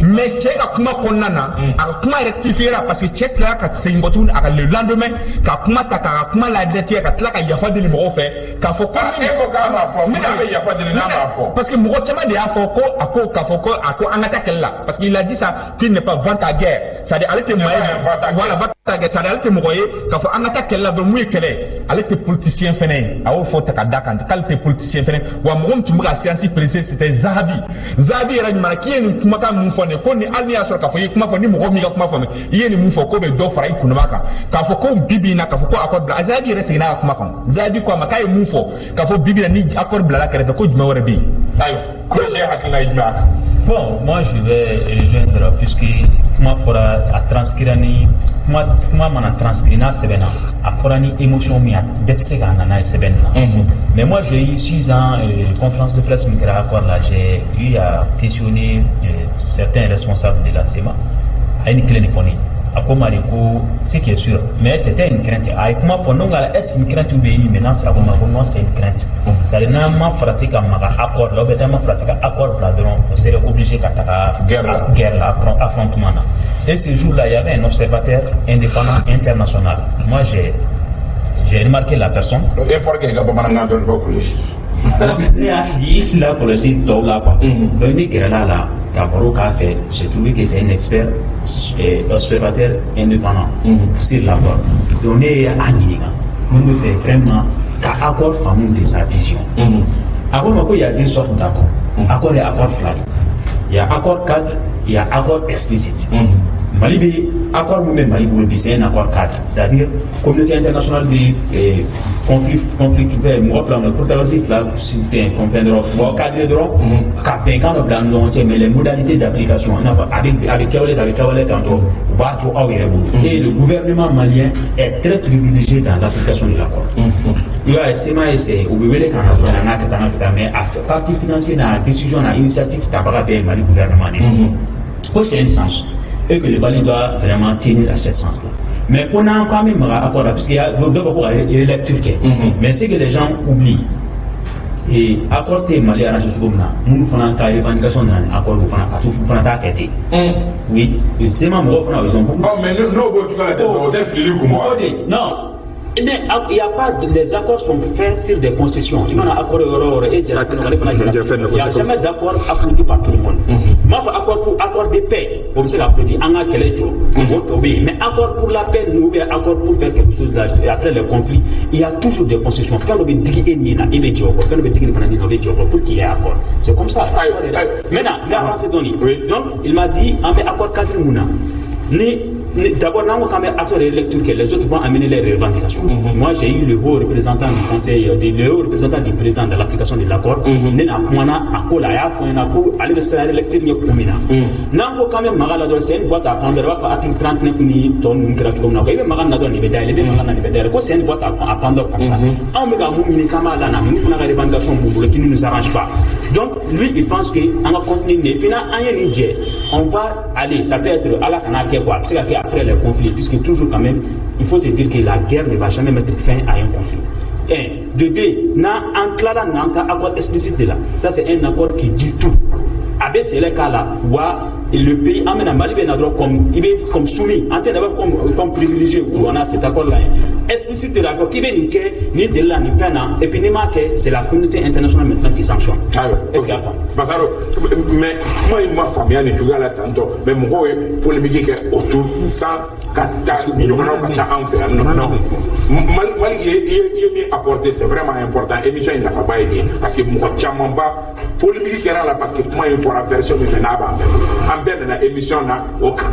[SPEAKER 6] Mais cɛ ka kuma kɔnɔna na, a ka kuma rectifier, parce que cɛ tilala ka segin kɔ tuguni, a ka le lendemain, ka kuma ta k'a ka kuma ladilatigɛ, ka tila ka yafa deli mɔgɔw fɛ k'a fɔ ko
[SPEAKER 1] E ko k'a m'a fɔ, mun bɛ yafa deli n'a m'a fɔ?
[SPEAKER 6] Parce que mɔgɔ caman de y'a fɔ ko a ko k'a fɔ ko a ko an ka taa kɛlɛ la, parce qu'il a dit ça, qu'il n'est pas va-t en guerre, c'est-à-dire ale tɛ maa ye, voilà, va-t en guerre, c'est-à-dire ale tɛ mɔgɔ ye k'a fɔ an ka taa kɛlɛ la dɔrɔn. Mun ye kɛlɛ ye? Ale tɛ politicien fɛnɛ ye, a y'o fɔ ta ka da kan k'ale tɛ politicien fɛnɛ wa. Mɔgɔ min tun bɛ ka séance présider, c'était Zahabi. Zahabi yɛrɛ ɲuman k'i ye nin kumakan mun fɔ nin ye, ko ni hali n'i y'a sɔrɔ k'a fɔ i ye kuma fɔ ni mɔgɔ min ka kuma faamu, i ye nin mun fɔ, k'o bɛ dɔ fara i kunnama kan, k'a fɔ ko bi bi in na, k'a fɔ ko accord bila. Zahabi yɛrɛ seginna a ka kuma kan. Zahabi ko a ma k'a ye mun fɔ k'a fɔ bi bi in na, ni accord bilala kɛrɛfɛ, ko jumɛn wɛrɛ bɛ yen?
[SPEAKER 1] Ayiwa, Kɔlɔsi hakilina ye jumɛn a kan?
[SPEAKER 4] Bon, moi je vais rejoindre, puisque kuma fɔra, a transcrira ni kuma, kuma mana transcrire n'a sɛbɛnna, a fɔra ni émotion min, a bɛɛ tɛ se k'a na n'a ye sɛbɛnni na. Mais moi j'ai eu 6 ans, conférence de presse min kɛra accord là, j'ai eu à questionner certains responsables de la CMA. A ye nin kelen de fɔ ne ye. A ko ma de ko ce qui est sûr, mais c'était une crainte. A ye kuma fɔ ne ko est-ce une crainte ou bien une menace? A ko ma ko non, c'est une crainte, c'est-à-dire n'an ma farati ka maga accord la, ou bien n'an ma farati ka accord bila dɔrɔn, on serait obligé ka taga
[SPEAKER 1] guerre la,
[SPEAKER 4] guerre la, affrontement na. Et ce jour-là, il y avait un observateur indépendant international. Moi, j'ai remarqué la personne.
[SPEAKER 1] Effort kɛ i ka bamanankan dɔɔni fɔ, Kulusi.
[SPEAKER 4] Ne y'a tigi lakɔlɔsi tɔw la, quoi. Donc ne gɛrɛla a la ka baro k'a fɛ. J'ai trouvé que c'est un expert, observateur indépendant sur l'accord. Donc ne ye a ɲininka mun bɛ fɛ vraiment ka accord faamu de sa vision. A ko ma ko il y a deux sortes d'accords. Accord ye accord fila de. Il y a accord cadre, il y a accord explicite. Mali bɛ accord mun bɛ Mali bolo bi, c'est un accord cadre, c'est-à-dire communauté internationale bɛ conflit fɛn mɔgɔ fila min protagoniste fila fɛn fɛn dɔrɔn, mɔgɔ cadre dɔrɔn ka bɛnkan dɔ bila an ni ɲɔgɔn cɛ, mais les modalités d'application, i n'a fɔ a bɛ kɛwale tan, a bɛ kɛwale tantɔ, u b'a to aw yɛrɛ bolo. Et le gouvernement malien est très privilégié dans l'application de l'accord. I b'a ye, CMA ye, c'est u bɛ wele ka na dɔrɔn, an k'a kɛ tan, an k'a kɛ tan, mais a partie financière n'a décision n'a initiative tabaga bɛɛ ye Mali gouvernement de ye. Ko c'est un sens et que le Mali doit vraiment tenir à ce sens-là. Mais on a quand même un accord là, parce qu'il y a dɔw bɛ ko ka relecture kɛ. Mais ce que les gens oublient, et accord tɛ Mali arrangé cogo min na, minnu fana ka revendication nana ni accord, o fana a to fana t'a fɛ ten. Oui, CMA mɔgɔw fana, ils ont beaucoup.
[SPEAKER 1] Ɔ, mais n'o b'o cogoya la ten, o tɛ filili kun bɔ wa?
[SPEAKER 4] O de non. Mais il y a pas de, les accords sont faits sur des concessions. Il y a un accord yɔrɔ o yɔrɔ, e jɛra fɛn dɔ kan, ne fana jɛra fɛn dɔ kan. Il n'y a jamais d'accord applaudi par tout le monde. N b'a fɔ accord pour accord de paix, o bɛ se ka applaudir, an ka kɛlɛ jɔ, o bɛ yen. Mais accord pour la paix ou bien accord pour faire quelque chose là, après les conflits, il y a toujours des concessions. Fɛn dɔ bɛ digi e nin na, e bɛ jɛ o kɔ. Fɛn dɔ bɛ digi nin fana nin na, o bɛ jɛ o kɔ pour qu'il y ait accord. C'est comme ça. Maintenant, n bɛ avancer dɔɔni. Donc, il m'a dit, an bɛ accord cadre mun na? Ni d'abord, n'an ko k'an bɛ accord de lecture kɛ, les autres vont amener leurs revendications. Moi, j'ai eu le haut représentant du conseil, le haut représentant du président de l'application de l'accord. Ne n'a kumana a ko la, a y'a fɔ n ɲɛna ko ale bɛ siran lecture ɲɛ kun min na. N'an ko k'an bɛ maga la dɔrɔn, c'est une boîte à Pandore. I b'a fɔ article 39 ni tɔ ninnu kɛra cogo min na quoi. I bɛ maga nin na dɔrɔn, nin bɛ dayɛlɛ, i bɛ maga nin na, nin bɛ dayɛlɛ. Ko c'est une boîte à Pandore comme ça. Anw bɛ ka mun ɲini k'an b'a lana, ninnu fana ka revendication b'u bolo qui ne nous arrange pas. Donc lui, il pense que an ka continuer, et puis n'an ye nin jɛ, on va aller, ça peut être Ala kana kɛ quoi, a bɛ se ka kɛ après les conflits, puisque toujours quand même il faut se dire que la guerre ne va jamais mettre fin à un conflit. Un, de deux, n'an an tilala n'an ka accord explicite de la, ça c'est un accord qui dit tout. A bɛ délai k'a la wa le pays an bɛna Mali bɛ na dɔrɔn comme i bɛ comme soumis, an tɛ d'abord comme privilégié où on a cet accord là explicite de la fɔ k'i bɛ nin kɛ nin délai la nin fɛn na, et puis n'i m'a kɛ, c'est la communauté internationale maintenant qui sanctionne.
[SPEAKER 1] Ayiwa.
[SPEAKER 4] Est-ce que y'a faamu?
[SPEAKER 1] Basaro, mais kuma in ma faamuya nin cogoya la tantɔ, mais mɔgɔw ye polémique kɛ autour sans ka taa ni ɲɔgɔnnaw ka ca an fɛ yan nɔ. Non, Malik, i ye min apporté, c'est vraiment important. Émission in nafaba ye nin ye, parce que mɔgɔ camanba polémique kɛra la, parce que kuma in fɔra version min fɛ n'a b'an bɛɛ bolo, an bɛɛ nana émission na o kan.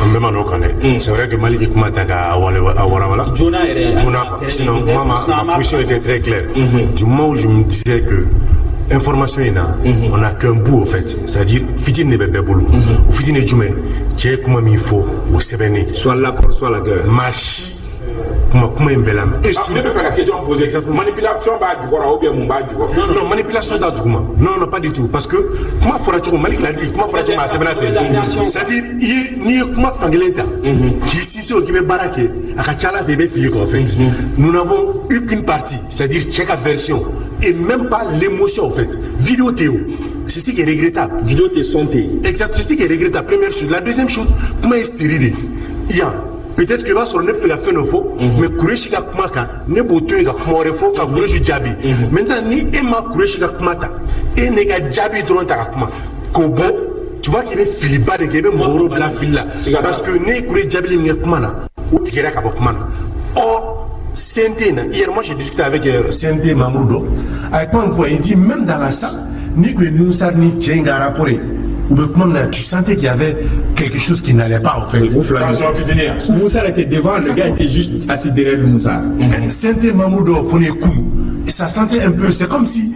[SPEAKER 5] An bɛɛ ma n'o kan dɛ. C'est vrai que Malik ye kuma ta k'a wale a warawala.
[SPEAKER 4] Joona yɛrɛ.
[SPEAKER 5] Joona quoi. Sinon, moi, ma position était très claire. Du moment où je me disais que information in na, on n'a qu'un bout au fait, c'est-à-dire fitinin de bɛ bɛɛ bolo. O fitinin ye jumɛn? Cɛ ye kuma min fɔ, o sɛbɛnnen.
[SPEAKER 3] Soit l'accord, soit la guerre.
[SPEAKER 5] Maa si kuma in bɛɛ lamɛn. Et
[SPEAKER 1] Ah, ne bɛ fɛ ka question poser: manipulation b'a jukɔrɔ ou bien mun b'a jukɔrɔ?
[SPEAKER 5] Non, manipulation t'a duguma. Non, non, pas du tout. Parce que kuma fɔra cogo, Malik l'a dit, kuma fɔra cogo min, a sɛbɛnna ten. C'est-à-dire, i ye n'i ye kuma fankelen ta, k'i sinsin o k'i bɛ baara kɛ, a ka ca Ala fɛ i bɛ fili quoi, en fait. Nous n'avons eu qu'une partie, c'est-à-dire cɛ ka version, et même pas l'émotion en fait. Vidéo tɛ o. C'est ce qui est regrettable.
[SPEAKER 6] Vidéo tɛ, son tɛ yen.
[SPEAKER 5] Exact, c'est ce qui est regrettable. Première chose. La deuxième chose, kuma ye siri de ye. Yan, peut-être que i b'a sɔrɔ ne bɛ fɛ ka fɛn dɔ fɔ, mais Kureshi ka kuma kan, ne b'o to yen ka kuma wɛrɛ fɔ ka Kureshi jaabi. Maintenant, ni e ma Kureshi ka kuma ta, e ne ka jaabi dɔrɔn ta ka kuma k'o bɔ, tu vois k'i bɛ filiba de kɛ, i bɛ mɔgɔ wɛrɛw bila fili la. Parce que ne ye Kureshi jaabili min kɛ kuma na, o tigɛra ka bɔ kuma na. Or, CNT, na, hier, moi j'ai discuté avec CNT Mamoudou. Avec moi une fois, il dit même dans la salle, ni que Moussa ni cɛ in ka rapport ye, ou bien kuma min na, tu sentais qu'il y avait quelque chose qui n'allait pas en fait.
[SPEAKER 1] Tension fitinin yan.
[SPEAKER 6] Moussa était devant, le gars était juste assis derrière Moussa.
[SPEAKER 5] CNT Mamoudou fo ne kunu, ça sentait un peu, c'est comme si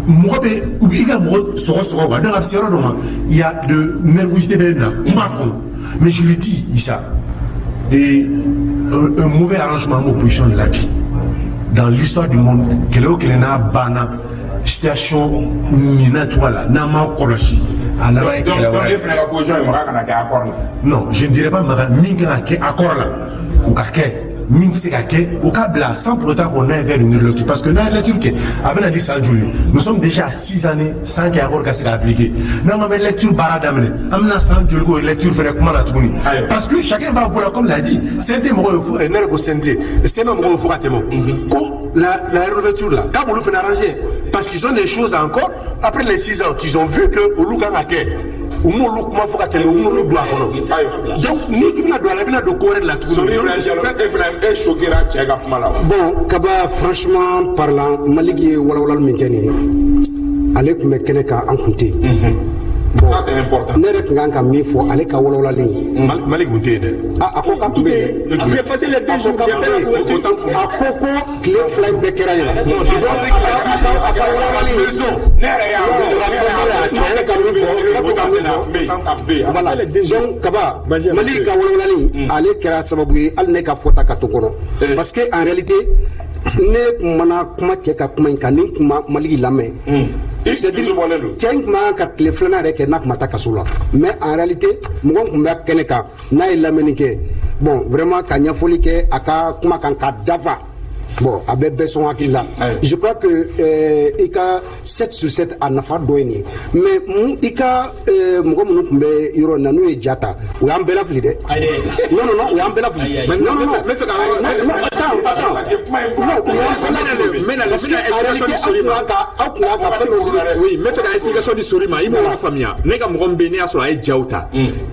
[SPEAKER 5] mɔgɔ bɛ u bɛ i ka mɔgɔ sɔgɔ sɔgɔ quoi. Donc a bɛ se yɔrɔ dɔ ma, il y a de nervosité bɛ na, n b'a kɔnɔ. Mais je lui dis, Issa, et un mauvais arrangement en opposition de la vie. Dans l'histoire du monde, kɛlɛ o kɛlɛ n'a banna situation ɲina cogoya la, n'an m'a kɔlɔsi, a laban ye
[SPEAKER 1] Donc
[SPEAKER 5] kɛlɛ
[SPEAKER 1] donc
[SPEAKER 5] wɛrɛ
[SPEAKER 1] e
[SPEAKER 5] ye.
[SPEAKER 1] fana ka position ye Makan kana kɛ accord la?
[SPEAKER 5] Non, je ne dirais pas Makan. Min kan ka kɛ accord la, o ka kɛ. Min tɛ se ka kɛ, o ka bila, sans pour autant qu'on aille vers une relecture. Parce que n'a ye lecture kɛ, a bɛna di san joli? Nous sommes déjà à 6 années sans que accord ka se ka appliquer. N'an ko an bɛ lecture baara daminɛ, an bɛna san joli k'o lecture fɛnɛ kuma na tuguni?
[SPEAKER 1] Ayiwa.
[SPEAKER 5] Parce que chacun va voir, comme l'a dit CNT mɔgɔw ye fɔ, ne yɛrɛ ko CNT, CMA mɔgɔw ye fɔ ka tɛmɛ ko la réouverture là, k'a b'olu fɛnɛ arranger, parce qu'ils ont des choses encore après les 6 ans qu'ils ont vu que olu kan ka kɛ, u m'olu kuma fɔ ka tɛmɛ, u m'olu don a kɔnɔ. Donc ni k'i bɛna don a la, i bɛna don ko wɛrɛ de la tuguni.
[SPEAKER 1] Sori Ibrahim Diallo, e fana e choquera cɛ ka kuma la wa?
[SPEAKER 2] Bon, Kaba, franchement parlant, Malik ye walawalali min kɛ nin ye, ale tun bɛ kɛnɛ kan, an kun tɛ yen. Bon,
[SPEAKER 1] Ça c'est important.
[SPEAKER 2] ne yɛrɛ tun kan ka min fɔ, ale ka walawalali.
[SPEAKER 5] Malik kun tɛ yen dɛ.
[SPEAKER 2] A a ko k'a tun bɛ yen dɛ.
[SPEAKER 6] J'ai passé les 2 jours, j'ai fait la couverture.
[SPEAKER 2] A ko ko tile 2 in bɛɛ kɛra yen. A ka walawalali.
[SPEAKER 1] Ne yɛrɛ y'a
[SPEAKER 2] A yɛrɛ ka min fɔ, ne bɛ ka min fɔ. Voilà, donc Kaba, Mali ka walawalali, ale kɛra sababu ye hali ne ka fɔta ka to kɔnɔ, parce que en réalité ne tun mana kuma cɛ ka kuma in kan, ni n tun ma Maliki lamɛn,
[SPEAKER 1] I dusu bɔlen don.
[SPEAKER 2] Cɛ in tun man kan ka tile filanan yɛrɛ kɛ n'a tun ma taa kaso la. Mais en réalité, mɔgɔ min tun bɛ kɛnɛ kan, n'a ye lamɛnni kɛ, bon, vraiment, ka ɲɛfɔli kɛ a ka kuma kan ka dafa, bon, a bɛ bɛɛ sɔn hakili la. Je crois que i ka 7 sur 7 a nafa dɔ ye nin ye. Mais mun i ka mɔgɔ minnu tun bɛ yɔrɔ in na, n'u ye ja ta, u y'an bɛɛ lafili dɛ. Non, non, non, u y'an bɛɛ lafili. Non, non, non,
[SPEAKER 6] N bɛ fɛ ka
[SPEAKER 2] non, non, attends, attends.
[SPEAKER 1] Parce que kuma in
[SPEAKER 2] Non, u y'an bɛɛ lafili.
[SPEAKER 6] N bɛna
[SPEAKER 2] Parce que en réalité, aw tun kan ka aw tun kan ka fɛn dɔw.
[SPEAKER 6] Oui, n bɛ fɛ ka explication di Sori ma, i m'o yɔrɔ faamuya. Ne ka mɔgɔ min bɛ yen, ne y'a sɔrɔ a ye jaw ta,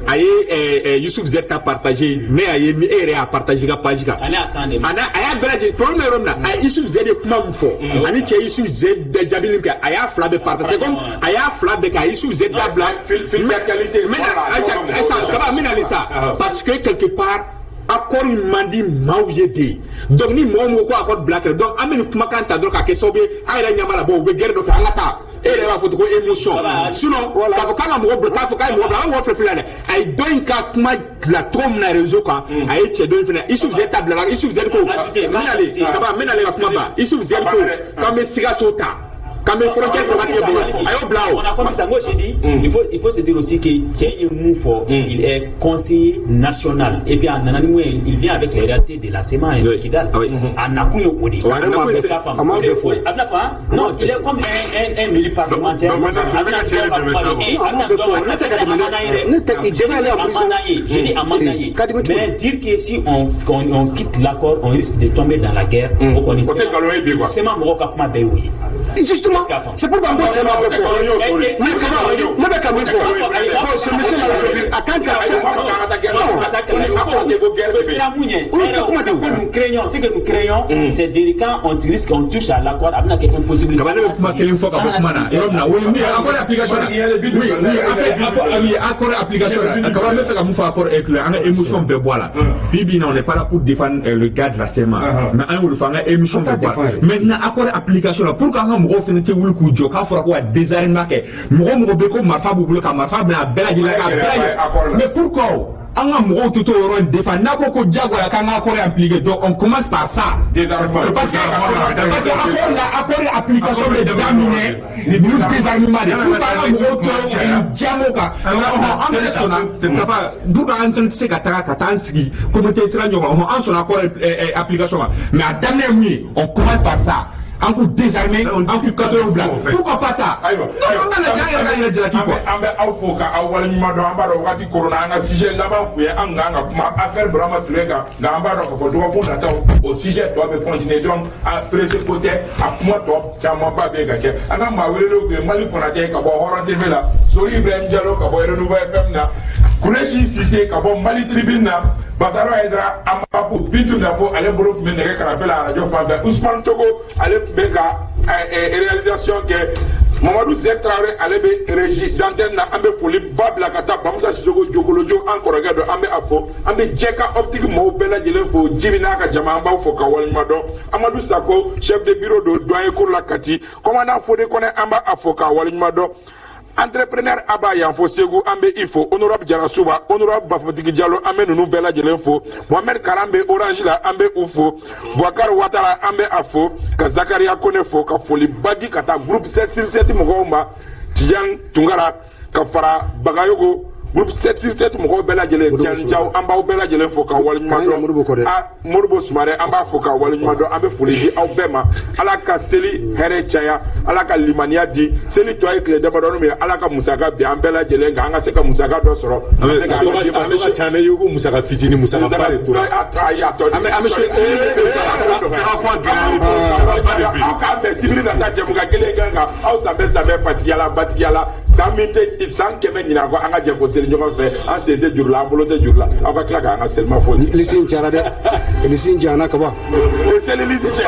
[SPEAKER 6] a ye Yusuf Z ta partager, ne y'a ye, e yɛrɛ y'a partager ka page kan.
[SPEAKER 4] Ale y'a tan de.
[SPEAKER 6] A n'a a y'a bɛɛ lajɛlen problème bɛ yɔrɔ min na, a ye Yusuf Z ye kuma min fɔ ani cɛ Yusuf Z bɛɛ jaabi min kɛ, a y'a fila bɛɛ partager. C'est comme a y'a fila bɛɛ kɛ, a ye Yusuf Z ta bila.
[SPEAKER 1] Fil d'actualité.
[SPEAKER 6] N bɛna Aïcha, Aïcha Kaba, n bɛna le sa, parce que quelque part accord in man di maaw ye de. Donc ni mɔgɔ min ko ko accord bila kɛrɛ, donc an bɛ nin kumakan ta dɔrɔn k'a kɛ sababu ye, an yɛrɛ ɲɛ b'a la, bon, u bɛ guerre dɔ fɛ, an ka taa. E yɛrɛ b'a fɔ ten ko émotion. Sinon k'a fɔ k'an ka mɔgɔ bila, k'a fɔ k'a ye mɔgɔ bila, an ka mɔgɔ filɛ filɛ dɛ, a ye dɔ in ka kuma bila cogo min na réseau kan, a ye cɛ dɔ in fɛnɛ Isuf Z ta bila la. Isuf Z ko, n bɛna le Kaba, n bɛna le ka kuma ban. Isuf Z ko k'an bɛ Sikaso ta. K'an bɛ frontière saba tigɛ Bamakɔ, a y'o bila o.
[SPEAKER 4] On a compris ça. Moi, j'ai dit, il faut se dire aussi que cɛ ye mun fɔ, il est conseiller national. Et puis, a nana ni mun ye, il vient avec les réalités de la CMA et de Kidal. A nakun ye o de ye.
[SPEAKER 2] A ma bɛɛ fɔ. A ma bɛɛ fɔ.
[SPEAKER 4] A bɛna fɔ, hein? Non, il est comme un élu parlementaire.
[SPEAKER 1] Donc maintenant, c'est
[SPEAKER 4] A bɛna
[SPEAKER 1] vrai que cɛ
[SPEAKER 4] dɔw ka
[SPEAKER 1] ye dɛmɛ
[SPEAKER 4] kuma
[SPEAKER 1] sa
[SPEAKER 4] de-
[SPEAKER 1] o.
[SPEAKER 4] Eh, a bɛna dɔw ka-
[SPEAKER 2] Ne tɛ ka
[SPEAKER 4] a man d'an ye dɛ.
[SPEAKER 2] ne tɛ il devait aller en
[SPEAKER 4] A man
[SPEAKER 2] prison.
[SPEAKER 4] d'an ye. J'ai dit a man d'an ye.
[SPEAKER 2] Ka di bɛ cogo
[SPEAKER 4] Mais
[SPEAKER 2] di?
[SPEAKER 4] dire que si on quitte l'accord, on risque de tomber dans la guerre, o kɔni
[SPEAKER 1] O tɛ nkalon ye bi quoi.
[SPEAKER 4] CMA mɔgɔw ka kuma bɛɛ y'o ye.
[SPEAKER 2] Justement, c'est pourquoi n ko cɛ ma bɛɛ fɔ. Ne kaba, ne bɛ ka min fɔ. Bon, ce monsieur là aujourd'hui, a kan ka.
[SPEAKER 4] Sira mun ye,
[SPEAKER 2] Olu tɛ kuma de o.
[SPEAKER 4] nous craignons, ce que nous craignons, c'est de quand on risque, on touche à l'accord, a bɛna kɛ impossible.
[SPEAKER 6] Kaba, ne bɛ kuma kelen fɔ ka bɔ kuma na yɔrɔ min na, o ye min ye accord application na. Oui, accord, oui, accord application na. Kaba, n bɛ fɛ ka mun fɔ accord inclus, an ka émotion bɛɛ bɔ a la. Bi bi in na, on n'est pas là pour défendre le gars de la CMA, mais an y'o de fɔ, an ka émotion bɛɛ bɔ a la. Maintenant, accord application na, pour que an ka mɔgɔw fana tɛ wuli k'u jɔ k'a fɔra ko ka désarmement kɛ, mɔgɔ o mɔgɔ bɛ ko marifa b'u bolo ka marifa bila a bɛɛ lajɛlen ka bɛɛ lajɛlen, mais pourquoi o an ka mɔgɔw tɛ t'o yɔrɔ in défendre n'a ko ko diyagoya k'an ka accord appliquer? Donc on commence par ça.
[SPEAKER 1] Désarmement.
[SPEAKER 6] Parce que accord la, accord application bɛ daminɛ ni désarmement de, pour que an ka mɔgɔw to jamo kan. Ɔhɔn, an fɛnɛ sɔnna kafa pour que an fɛnɛ tɛ se ka taga ka taa an sigi comité sira ɲɔgɔn. Ɔhɔn, an sɔnna accord application ma, mais a daminɛ ye mun ye? On commence par ça, an k'u désarmer, an k'u kato bila. Pourquoi pas ça?
[SPEAKER 1] Ayiwa.
[SPEAKER 6] Non, an ka lajɛ an yɛrɛ ka yɛrɛ jalaki quoi.
[SPEAKER 1] An bɛ aw fo ka aw waleɲuman dɔn. An b'a dɔn wagati korona, an ka sujet laban kun ye an kun kan ka kuma affaire Burama Ture kan, nka an b'a dɔn k'a fɔ dɔgɔkun nataw o sujet tɔ bɛ continuer. Donc a pressé ko tɛ, a kuma tɔ camanba bɛ ka kɛ. An ka maa welelenw kun ye Mali Konatɛ ka bɔ Hɔrɔn TV la, Sori Ibrahim Jalo ka bɔ Renouveau FM na, Kulesi Sise ka bɔ Mali Tribune na, Basaro Hayidara, an b'a fo, Bintu Dabo, ale bolo tun bɛ nɛgɛ karafe la arajo fan fɛ, Usman Togo, ale tun bɛ ka réalisation kɛ, Mamadu Zɛ Tarawele, ale bɛ régie d'antenne na. An bɛ foli ba bila ka taa Bamusa Sisoko Jokolojo, an kɔrɔkɛ don, an bɛ a fo. An bɛ Jɛka Optique mɔgɔw bɛɛ lajɛlen fo, Jibi n'a ka jama, an b'aw fo ka waleɲuman dɔn. Amadu Sako, chef de bureau don douanier cour la Kati, commandant Fode Kɔnɛ, an b'a fo ka waleɲuman dɔn. Entrepreneur Aba Yanfo Segu, an bɛ i fo. Honorable Jarasuba, honorable Bafotigi Jalo, an bɛ ninnu bɛɛ lajɛlen fo. Mohamed Karan bɛ Orange la, an bɛ u fo. Boubacar Watara, an bɛ a fo, ka Zakaria Kone fo, ka foli baji ka taa groupe 7 sur 7 mɔgɔw ma, Tijan Tunkara ka fara Bagayogo, groupe 7 sur 7 mɔgɔw bɛɛ lajɛlen, Tijan Jaw, an b'aw bɛɛ lajɛlen fo ka waleɲuman
[SPEAKER 2] K'an Modibo kɔ
[SPEAKER 1] dɔn.
[SPEAKER 2] dɛ.
[SPEAKER 1] A Modibo Sumare, an b'a fo ka waleɲuman dɔn. An bɛ foli di aw bɛɛ ma. Ala ka seli hɛrɛ caya, Ala ka limaniya di. Seli tɔ ye tile damadɔni min ye, Ala ka musaka bi an bɛɛ lajɛlen kan, an ka se ka musaka dɔ sɔrɔ, an ka se ka an ka
[SPEAKER 5] A to ka ca ne ye ko musaka fitinin, musaka ba de tora.
[SPEAKER 1] Ayi, a tɔ
[SPEAKER 6] An bɛ an bɛ
[SPEAKER 1] aw k'an bɛn sibiri nata jɛmukan kelen kan kan aw sanbɛ sanbɛ fatigiya la, batigiya la, san min tɛ san 100 ɲinan kɔ, an ka jɛ ko seli ɲɔgɔn fɛ. An sen tɛ juru la, an bolo tɛ juru la. Aw ka tila k'an ka selima fɔ.
[SPEAKER 2] Lisi in cayara dɛ, lisi in janyana kaban.
[SPEAKER 1] Seli lisi cɛ.